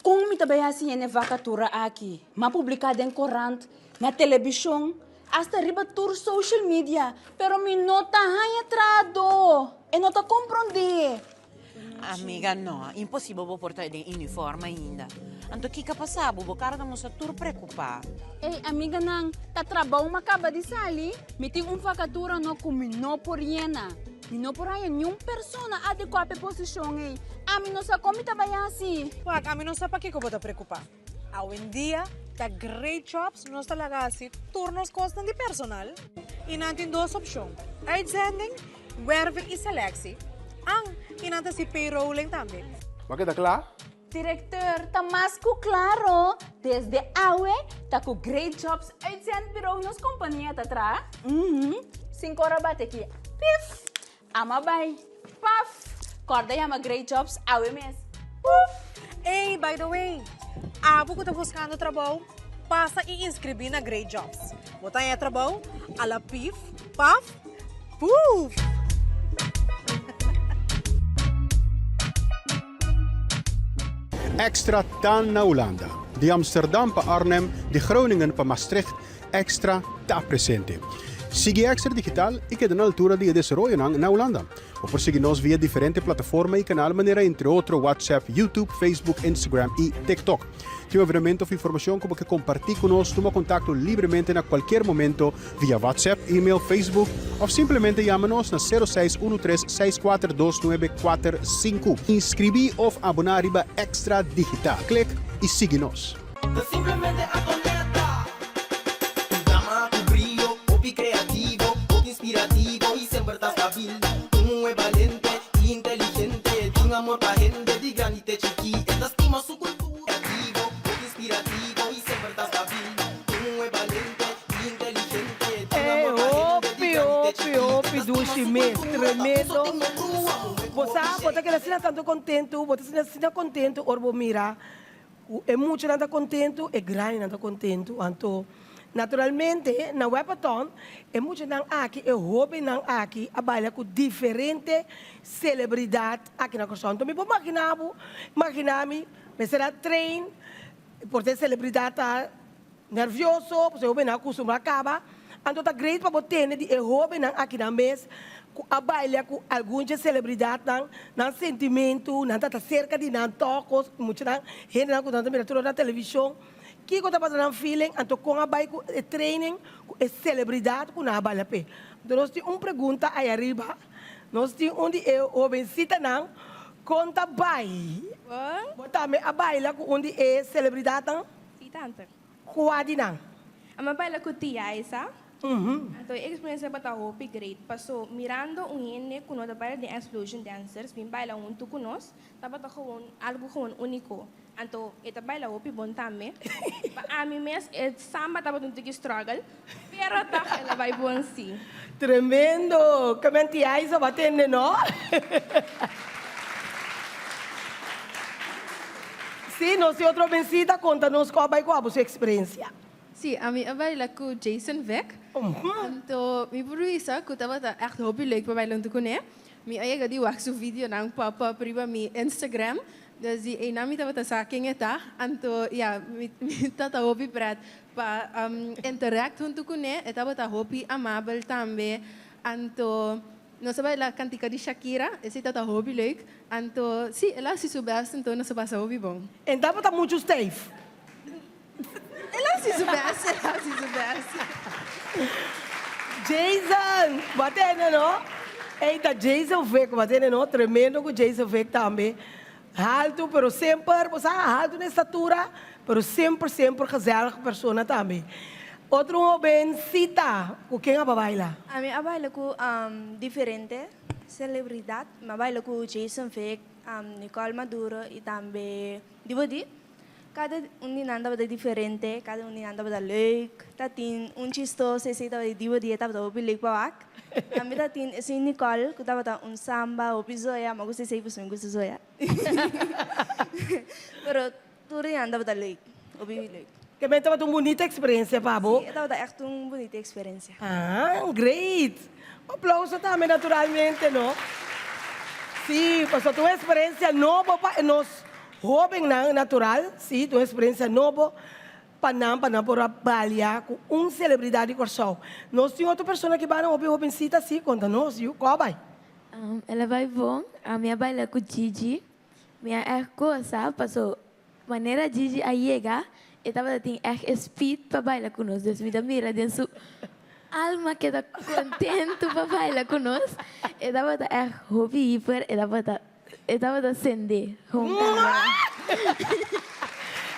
D: Kon mi ta bai hasi hende vakatura aki? M'a publiká den korant, na telebishon, Hasta riba tur social media, pero mi no ta haña trahadó. E no ta komprondé.
E: Amiga, no, imposibel bo por ta den uniform ainda. Anto kiko a pasa bo? Bo kara ta mustra tur preokupá.
D: Ey, amiganan, ta trabou mi a kaba di sali. Mi tin un vakatura no ku mi no por yena. Mi no por haña niun persona adekuá pa e posishon ey. Ami no sa kon mi ta bai hasi.
R: Wak, ami no sa pakiko bo ta preokupá. Awendia ta Great Jobs nos ta laga hasi tur nos kosnan di personal i nan tin dos opshon, uitzending, werving i selectie, an i nan ta hasi payrolling tambe.
S: Bo a keda kla?
D: Directeur, ta mas ku klaro, desde awe ta ku Great Jobs Uitzendbureau nos kompania ta traha. Uhum, sin kora bate ki pif, Ama bai. Paf! Kòrda yama Great Jobs awe mes.
R: Puf! Ey, by the way, abo ku ta buskando trabou, pasa i inskribí na Great Jobs. Bo ta haña trabou a la pif, paf, puf!
J: Extra ta na Hulanda. Di Amsterdam pa Arnhem, di Groningen pa Maastricht, Extra ta presente. Sigui Extra Digital i keda na altura di e desaroyonan na Hulanda. Bo por sigui nos via diferente plataforma i kanal manera entre otro WhatsApp, YouTube, Facebook, Instagram i TikTok. Tin un evenemento of informashon ku bo ke kompartí ku nos, tuma kontakto libremente na kualkier momento via WhatsApp, email, Facebook of simplemente yama nos na 0613 642945. Inskribí of aboná riba Extra Digital. Klik i sigui nos.
A: Ta simplemente Antonetta. Un dama ku brio, hopi kreativo, hopi inspirativo i semper ta stabil. Un muhé balente i inteligente, tin amor pa hende di grandi te chikí. E ta stima su kultura. Kreativo, hopi inspirativo i semper ta stabil. Un muhé balente i inteligente, tin amor pa hende di
B: Hopi,
A: grandi te
B: hopi,
A: chikí. E
B: hopi
A: ta stima
B: dushi
A: su
B: mes.
A: kultura, ta
B: Tremendo.
A: usa tin un brua. Muhé ku
B: Bo
A: hopi
B: sa, bo ta
A: shei.
B: keda asina tantu kontentu, bo ta asina asina kontentu ora bo mira Ku e muchanan ta kontentu, e grandinan ta kontentu. Anto, naturalmente, na Wepaton, e muchanan aki, e hóbennan aki a baila ku diferente selebridat aki na Kòrsou. Anto mi por maginá bo, maginá mi, mester a train, por ta e selebridat ta nervioso, pasobra e hóbennan a kustumbrá kaba. Anto ta great pa bo tende di e hóbennan aki nan mes ku a baila ku algun dje selebridatnan, nan sentimentu, nan ta ta serka di nan tòg, kos, muchanan, hendenan ku nan ta mira tur ora na televishon. Kiko tabata nan feeling? Anto kon a bai ku e training ku e selebridat ku nan a baila p'e? Anto nos tin un pregunta aya riba. Nos tin un di e hobensitanan kon ta bai? Bo tambe a baila ku un di e selebridatnan?
L: Si tante.
B: Kua di nan?
L: Ami a baila ku tia Isa. Anto e experiencia tabata hopi great paso mirando un hende ku no ta baila den Explosion Dancers bin baila huntu ku nos tabata gewoon algu gewoon uniko. Anto e ta baila hopi bon tambe. Pa ami mes e samba tabata un tiki struggle pero tog el a bai bon si.
B: Tremendo! Ke men tia Isa bo a tende no? Sí, nos tin otro bensita, konta nos ku a bai ku abo su eksperensia.
S: Sí, ami a baila ku Jason Vick. Anto mi por bisa ku tabata ègt hopi leuk pa baila huntu kuné. Mi a yega di wak su videonan pop up riba mi Instagram. Dus di einan mi tabata sa ken e ta. Anto ya, mi tabata hopi pret pa interact huntu kuné. E tabata hopi amabel tambe. Anto Nos a baila kantika di Shakira, esei tabata hopi leuk. Anto, sí, el a hasi su best, anto nos a pasa hopi bon.
B: En tabata muchu stijf.
S: El a hasi su best, el a hasi su best.
B: Jason, bo a tende no? Ey ta Jason Vick, bo a tende no? Tremendo ku Jason Vick tambe. Haltu, pero semper, bo sa, haltu na estatura, pero semper, semper gezellig persona tambe. Otro hobencita, cu ken a baila?
T: Ami a baila cu diferente celebridad. Mi a baila cu Jason Vick, Nicole Maduro y tambe Dibo Di. Cada un di nan tabata diferente, cada un di nan tabata leuk. Ta tin un chistoso, esey tabata di Dibo Di, e tabata hopi leuk pa wak. Tambe ta tin esey Nicole cu tabata un samba hopi zoya, mi a gusta esey pasobra mi gusta zoya. Pero tur di nan tabata leuk, hopi leuk.
B: Tambe tabata un bunita experiencia pa bo?
T: Si, e tabata echt un bunita experiencia.
B: Ah, great! Aplauso tambe naturalmente, no? Si, pasobra ta un experiencia nobo pa nos Hóbennan natural, sí, ta un eksperensia nobo pa nan, pa nan por a balia ku un selebridat di Kòrsou. Nos tin otro persona ki bana hopi hóbensita, sí, konta nos, yu, kò a bai?
U: El a bai bon. Ami a baila ku Gigi. Mi a ègt gosa paso manera Gigi a yega e tabata tin ègt e speed pa baila ku nos. Dus mi ta mira den su alma ke ta kontentu pa baila ku nos. E tabata ègt hopi hiper, e tabata E tabata sende home camera.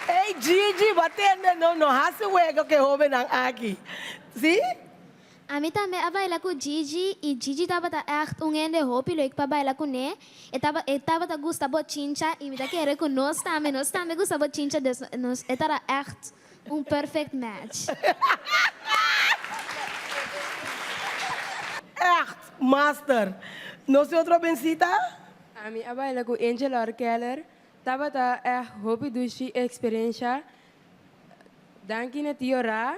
B: Ey Gigi, bo a tende no? No hasi wega ku e hobennan aki. Si?
V: Ami tambe a baila ku Gigi i Gigi tabata ègt un hende hopi leuk pa baila kuné. E taba e tabata gusta bochincha i mi ta kere ku nos tambe, nos tambe gusta bochincha dus nos e tara ègt un perfect match.
B: Ègt Master. Nos tin otro bensita?
W: Ami a baila ku Angel Orkeller. Tabata ègt hopi dushi eksperensha. Danki na Tio Ra,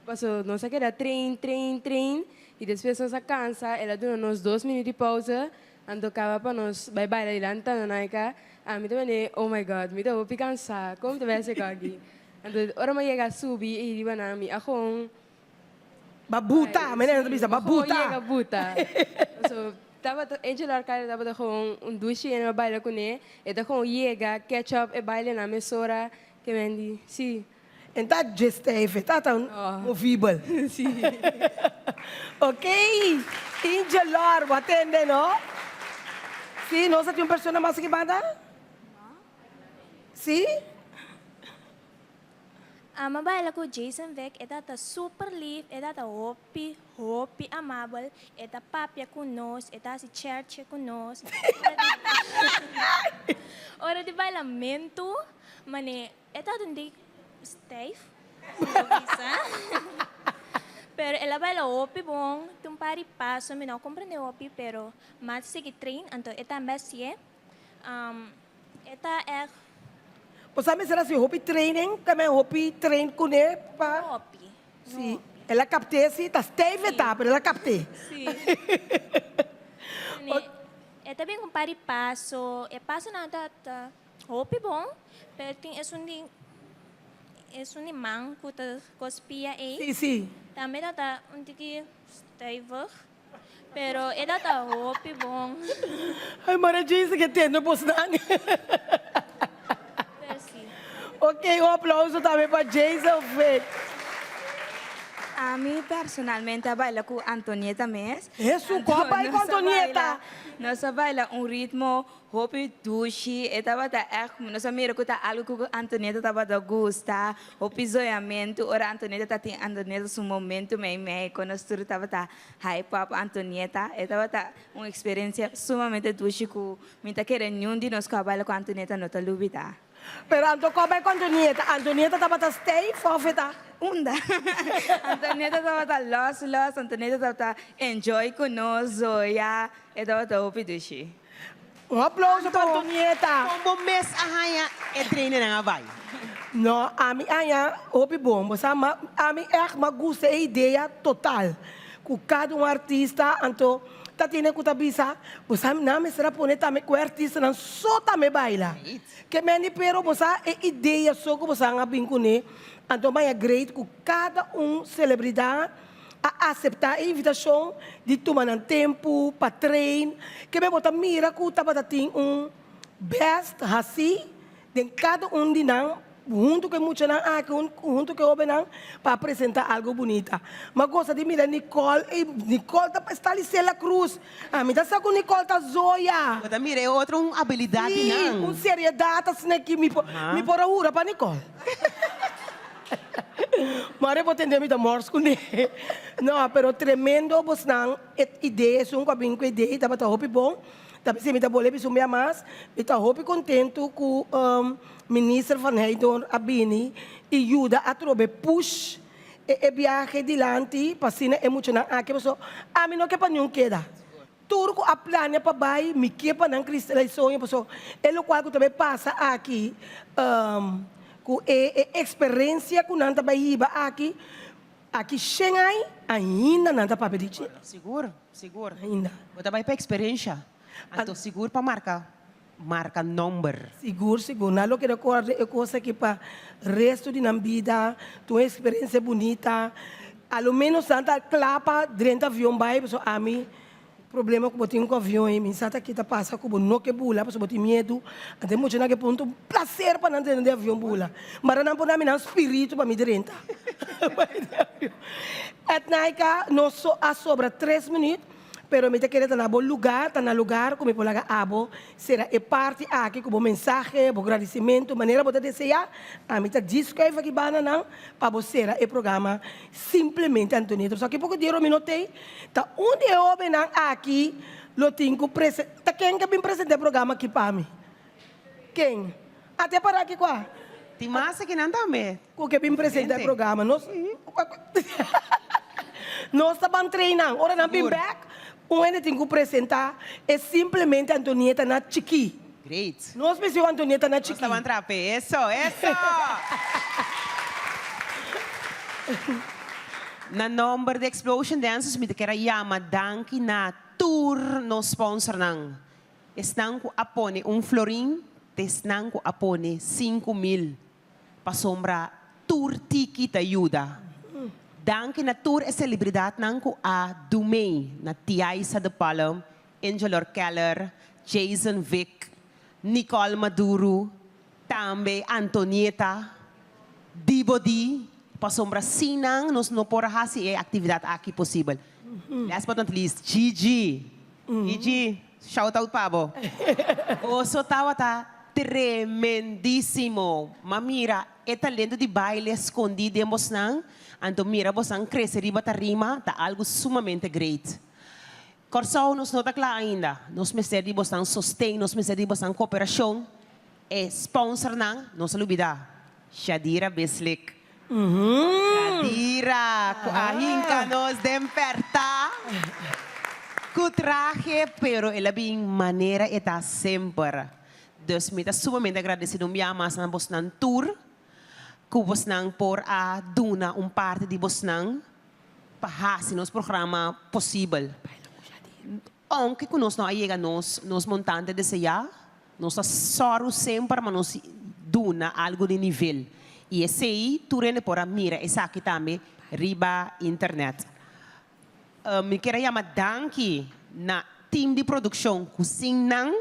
W: paso nos a keda train, train, train i despues nos a kansa. El a duna nos dos minüt di pausa, anto kaba pa nos bai baila dilanti Tanonaika. Ami ta mende, oh my God, mi ta hopi kansá, kon mi ta bai hasi akí? Anto ora mi a yega subi ei riba nan, mi a gewoon.
B: Ba buta, mene nan ta bisa, ba buta.
W: Yega buta. So, tabata, Angel Arcadio tabata gewoon un dushi en a baila kuné. E ta gewoon yega, catch up e bailenan mesora ke men di, si.
B: En ta dje stijf, e ta ta movibel.
W: Si.
B: Ok, Ingelor, bo a tende no? Si, nos a tin un persona mas aki banda? Si?
T: Ami a baila ku Jason Vick, e tata super lief, e tata hopi, hopi amabel, e ta papia ku nos, e ta hasi cherche ku nos. Ora di bailamentu, mane e tata un dik stijf, mi por bisa. Pero el a baila hopi bon, tin un par di paso mi no a comprende hopi, pero mas sigui train, anto e tambe hasié. E ta echt.
B: Bo sa mester hasi hopi training, tambe hopi train kuné pa.
T: Hopi.
B: Si, el a kapt'é si, ta stijf e ta, pero el a kapt'é.
T: Si. E ta bin ku un par di paso, e pasonan ta ta hopi bon, pero tin esun di esun di man ku ta kospia ei.
B: Si, si.
T: Tambe ta ta un tiki stijvig. Pero e ta ta hopi bon.
B: Ay mara Jason ke tende bosnan.
T: Pero si.
B: Ok un aplauso tambe pa Jason Vick.
M: Ami personalmente a baila cu Antonieta mes.
B: Hesu, cu a bai cu Antonieta?
M: Nos a baila un ritmo Hopi dushi, e tabata ègt, nos a mira ku ta algu ku Antonieta tabata gusta, hopi zoyamentu, ora Antonieta ta tin Antonieta su momentu mei mei, kon nos tur tabata hype up Antonieta, e tabata un eksperensia sumamente dushi ku mi ta kere niun di nos ku a baila ku Antonieta no ta lubida.
B: Pero anto kon bai ku Antonieta? Antonieta tabata stijf òf e ta?
M: Unda? Antonieta tabata lòs lòs, Antonieta tabata enjoy ku nos, zoya, e tabata hopi dushi.
B: Un aplauso pa Antonieta.
I: Kon bo mes a haña e trainernan a bai?
B: No, ami haña hopi bon. Bo sa, ma ami ègt m'a gusta e idea total. Ku kada un artista anto ta tene ku ta bisa, bo sa nan mester a pone tambe ku e artistanan so tambe baila. Ke meni pero bo sa e idea so ku bo sa a bin kuné, anto m'a haña great ku kada un selebridat a aseptá e invitashon di tuma nan tempu pa train, keme bo ta mira ku tabata tin un bèst hasí den kada un di nan huntu ku e muchanan aki, huntu ku e hóbennan pa presentá algu bunita. Mi a gosa di mira Nicole, ey Nicole ta sta Lisela Cruz, ami ta sa ku Nicole ta zoya.
I: Bo ta mira e otro un abilidat di nan.
B: Sí, un seriedat asina ki mi por mi por a hura pa Nicole. Mare bo tende mi ta mors kuné. No, pero tremendo bosnan e idea esun ku a bin ku e idea tabata hopi bon. Ta p'esei mi ta bole bisa un bia mas, mi ta hopi kontentu ku Minister Van Heydoorn a bini i yuda atrobe push e e biahe dilanti pa asina e muchanan aki pasobra ami no ke pa niun keda. Tur ku a plania pa bai, mi ke pa nan kristalisá e soño, pasobra e lokual ku ta bai pasa aki, ku e e eksperensia ku nan ta bai hiba aki, aki shen ai, ainda nan ta papia di dje.
I: Sigur, sigur.
B: Ainda.
I: Bo ta bai pa eksperensha, anto sigur pa marka, marka nomber.
B: Sigur, sigur. Nan lo keda kòrda e kos aki pa resto di nan bida, ta un eksperensia bunita. A lo menos nan ta kla pa drenta avion bai pasobra ami problema ku bo tin ku avion ei mi sa ta kita pasa ku bo no ke bula pasobra bo tin miedu anto e muchanan ke punto un plaser pa nan drenta den avion bula mara nan pone ami nan spiritu pa mi drenta Etnaika nos so a sobra tres minuut. Pero mi ta kere ta na bo lugar, ta na lugar ku mi por laga abo sera e parti aki ku bo mensahe, bo gradisimentu, manera bo ta deseá. Ami ta djis skuif aki banda nan pa bo sera e programa Simplemente Antonieta. Pasobra aki poko dia mi no t'ei, ta un di e hóbennan aki lo tin ku prese, ta ken ke bin presentá e programa aki pa mi? Ken? Ate para aki kua?
I: Tin mas akinan tambe.
B: Ku ke bin presenta e programa. Nos nos ta ban train nan. Ora nan bin bek, un hende tin ku presenta e simplemente Antonieta na chikí.
I: Great.
B: Nos mester Antonieta na chikí.
I: Nos ta ban trape. Eso, eso! Na nomber di Explosion Dancers mi ta kier a yama danki na tur nos sponsornan. Esnan ku a pone un florin te esnan ku a pone 5000. Pasobra tur tiki ta yuda. Danki na tur e selebridatnan ku a dumei na Tiaisa de Palm, Angelor Keller, Jason Vick, Nicole Maduro, tambe Antonieta, Dibo Di, pasobra sin nan nos no por a hasi e aktividat aki posibel. Last but not least, Gigi. Gigi, shout out pa bo. Boso tabata tremendísimo. M'a mira e talento di baile skondí den bosnan, anto mira bosnan krese riba tarima ta algu sumamente great. Kòrsou nos no ta kla ainda. Nos mester di bosnan sosten, nos mester di bosnan kooperashon. E sponsornan, nos a lubidá, Shadira Bislik. Shadira ku a hinka nos den pèrtá ku trahe, pero el a bin manera e ta semper. Dus mi ta sumamente agradesido un bia mas na bosnan tur ku bosnan por a duna un parti di bosnan pa hasi nos programa posibel. Ounke ku nos no a yega nos nos montante deseá, nos ta sòru semper pa nos duna algu di nivel. I esei tur hende por a mira esaki tambe riba internet. Mi kier a yama danki na team di produkshon ku sin nan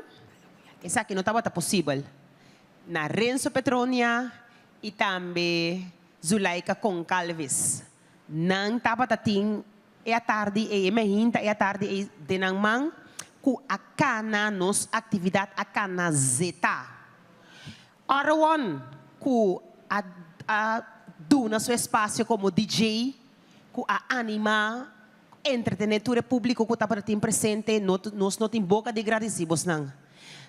I: esaki no tabata posibel. Na Renzo Petronia i tambe Zulaika Concalves. Nan tabata tin e atardi ei, e mehinta e atardi ei den nan man ku a kana nos aktividat a kana zeta. Orwon ku a a duna su espasio komo DJ ku a animá, entretené tur e públiko ku tabata tin presente, no nos no tin boka di gradisí bosnan.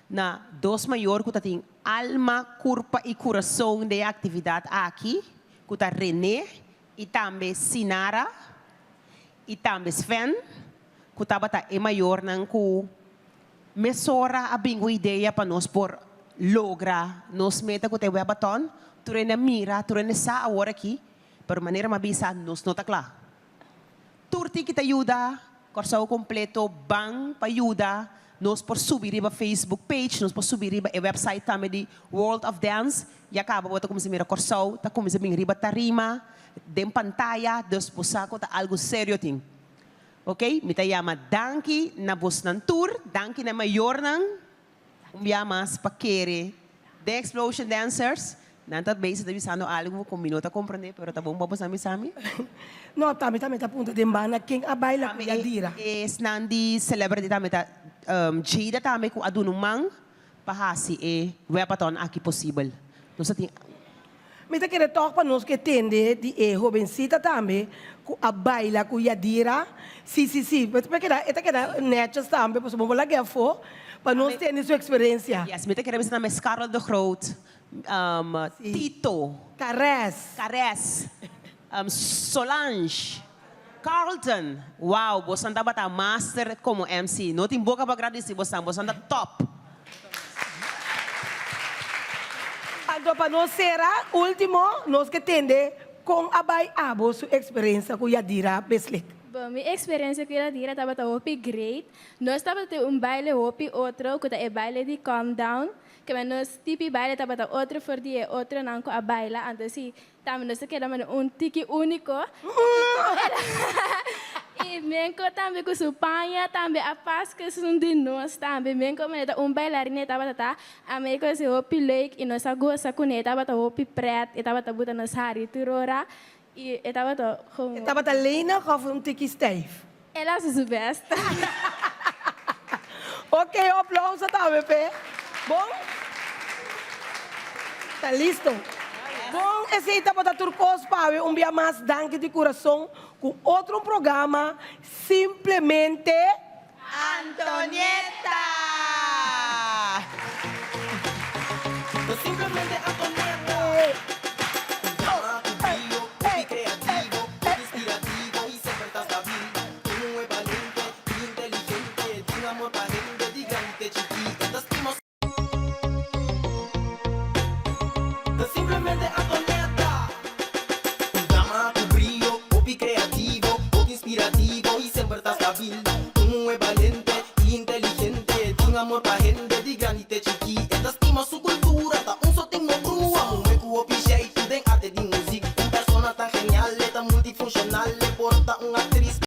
I: Na dos mayor ku ta tin alma, kurpa i kurason den e aktividat aki, ku ta René i tambe Sinara i tambe Sven ku tabata e mayornan ku mesora a bin ku idea pa nos por logra nos meta ku ta e webaton. Tur hende a mira, tur hende sa awor aki, pero manera mi a bisa nos no ta kla. Tur tin ki ta yuda Kòrsou kompleto ban pa yuda nos por subi riba Facebook page, nos por subi riba e website tambe di World of Dance. Ya kaba bo ta kuminsá mira Kòrsou ta kuminsá bin riba tarima den pantaya, dus bo sa ku ta algu serio tin. Ok, mi ta yama danki na bosnan tur, danki na e mayornan. Un bia mas pa kere den Explosion Dancers. Nan ta bezig ta bisando algu ku mi no ta komprendé, pero ta bon pa boso a bisa mi.
B: No, tambe tambe ta puntra den banda ken a baila ku Yadira.
I: Esnan di Celebrity tambe ta Jada tambe ku a duna un man pa hasi e webathon aki posibel. Nos ta tin.
B: Mi ta kere tòg pa nos ke tende di e hobencita tambe ku a baila ku Yadira. Si, si, si. E keda, e ta keda nètjes tambe pasobra bo por lag'é afó pa nos tende su eksperensia.
I: Yes, mi ta kere bisa tambe Scarlett de Groot, Tito.
B: Carès.
I: Carès, Solange, Carlton. Wow, bosan tabata master komo MC. No tin boka pa gradisí bosan, bosan ta top.
B: Anto pa nos sera, ultimo, nos ke tende kon a bai abo su eksperensia ku Yadira Beslik.
S: Bon, mi eksperensia ku Yadira tabata hopi great. Nos tabata tin un baile hopi otro ku ta e baile di Calm Down. Keme nos tipi baile tabata otro for di e otronan ku a baila. Anto si Tambe nos ta keda manda un tiki úniko. I Menko tambe ku su paña tambe a pas ku esun di nos tambe. Menko manera ta un bailarina e tabata ta. Ami e konosi hopi leuk i nos a gosa kuné. E tabata hopi pret, e tabata buta nos hari tur ora i e tabata gewoon.
B: E tabata lenig òf un tiki stijf?
S: El a hasi su best.
B: Ok, aplauso tambe p'e. Bon. Ta listo. Bon, esei tabata tur kos pa awe. Un bia mas danki di kurason ku otro un programa Simplemente
I: Antonieta!
A: Simplemente Antonieta. Un dama ku brio, hopi kreativo, hopi inspirativo i semper ta stabil. Un muhé balente i inteligente, tin amor pa hende di grandi te chikí. E ta stima su. Ta simplemente Antonieta. Un dama ku brio, hopi kreativo, hopi inspirativo i semper ta stabil. Un muhé balente i inteligente, tin amor. Multifunshonal, e por ta un.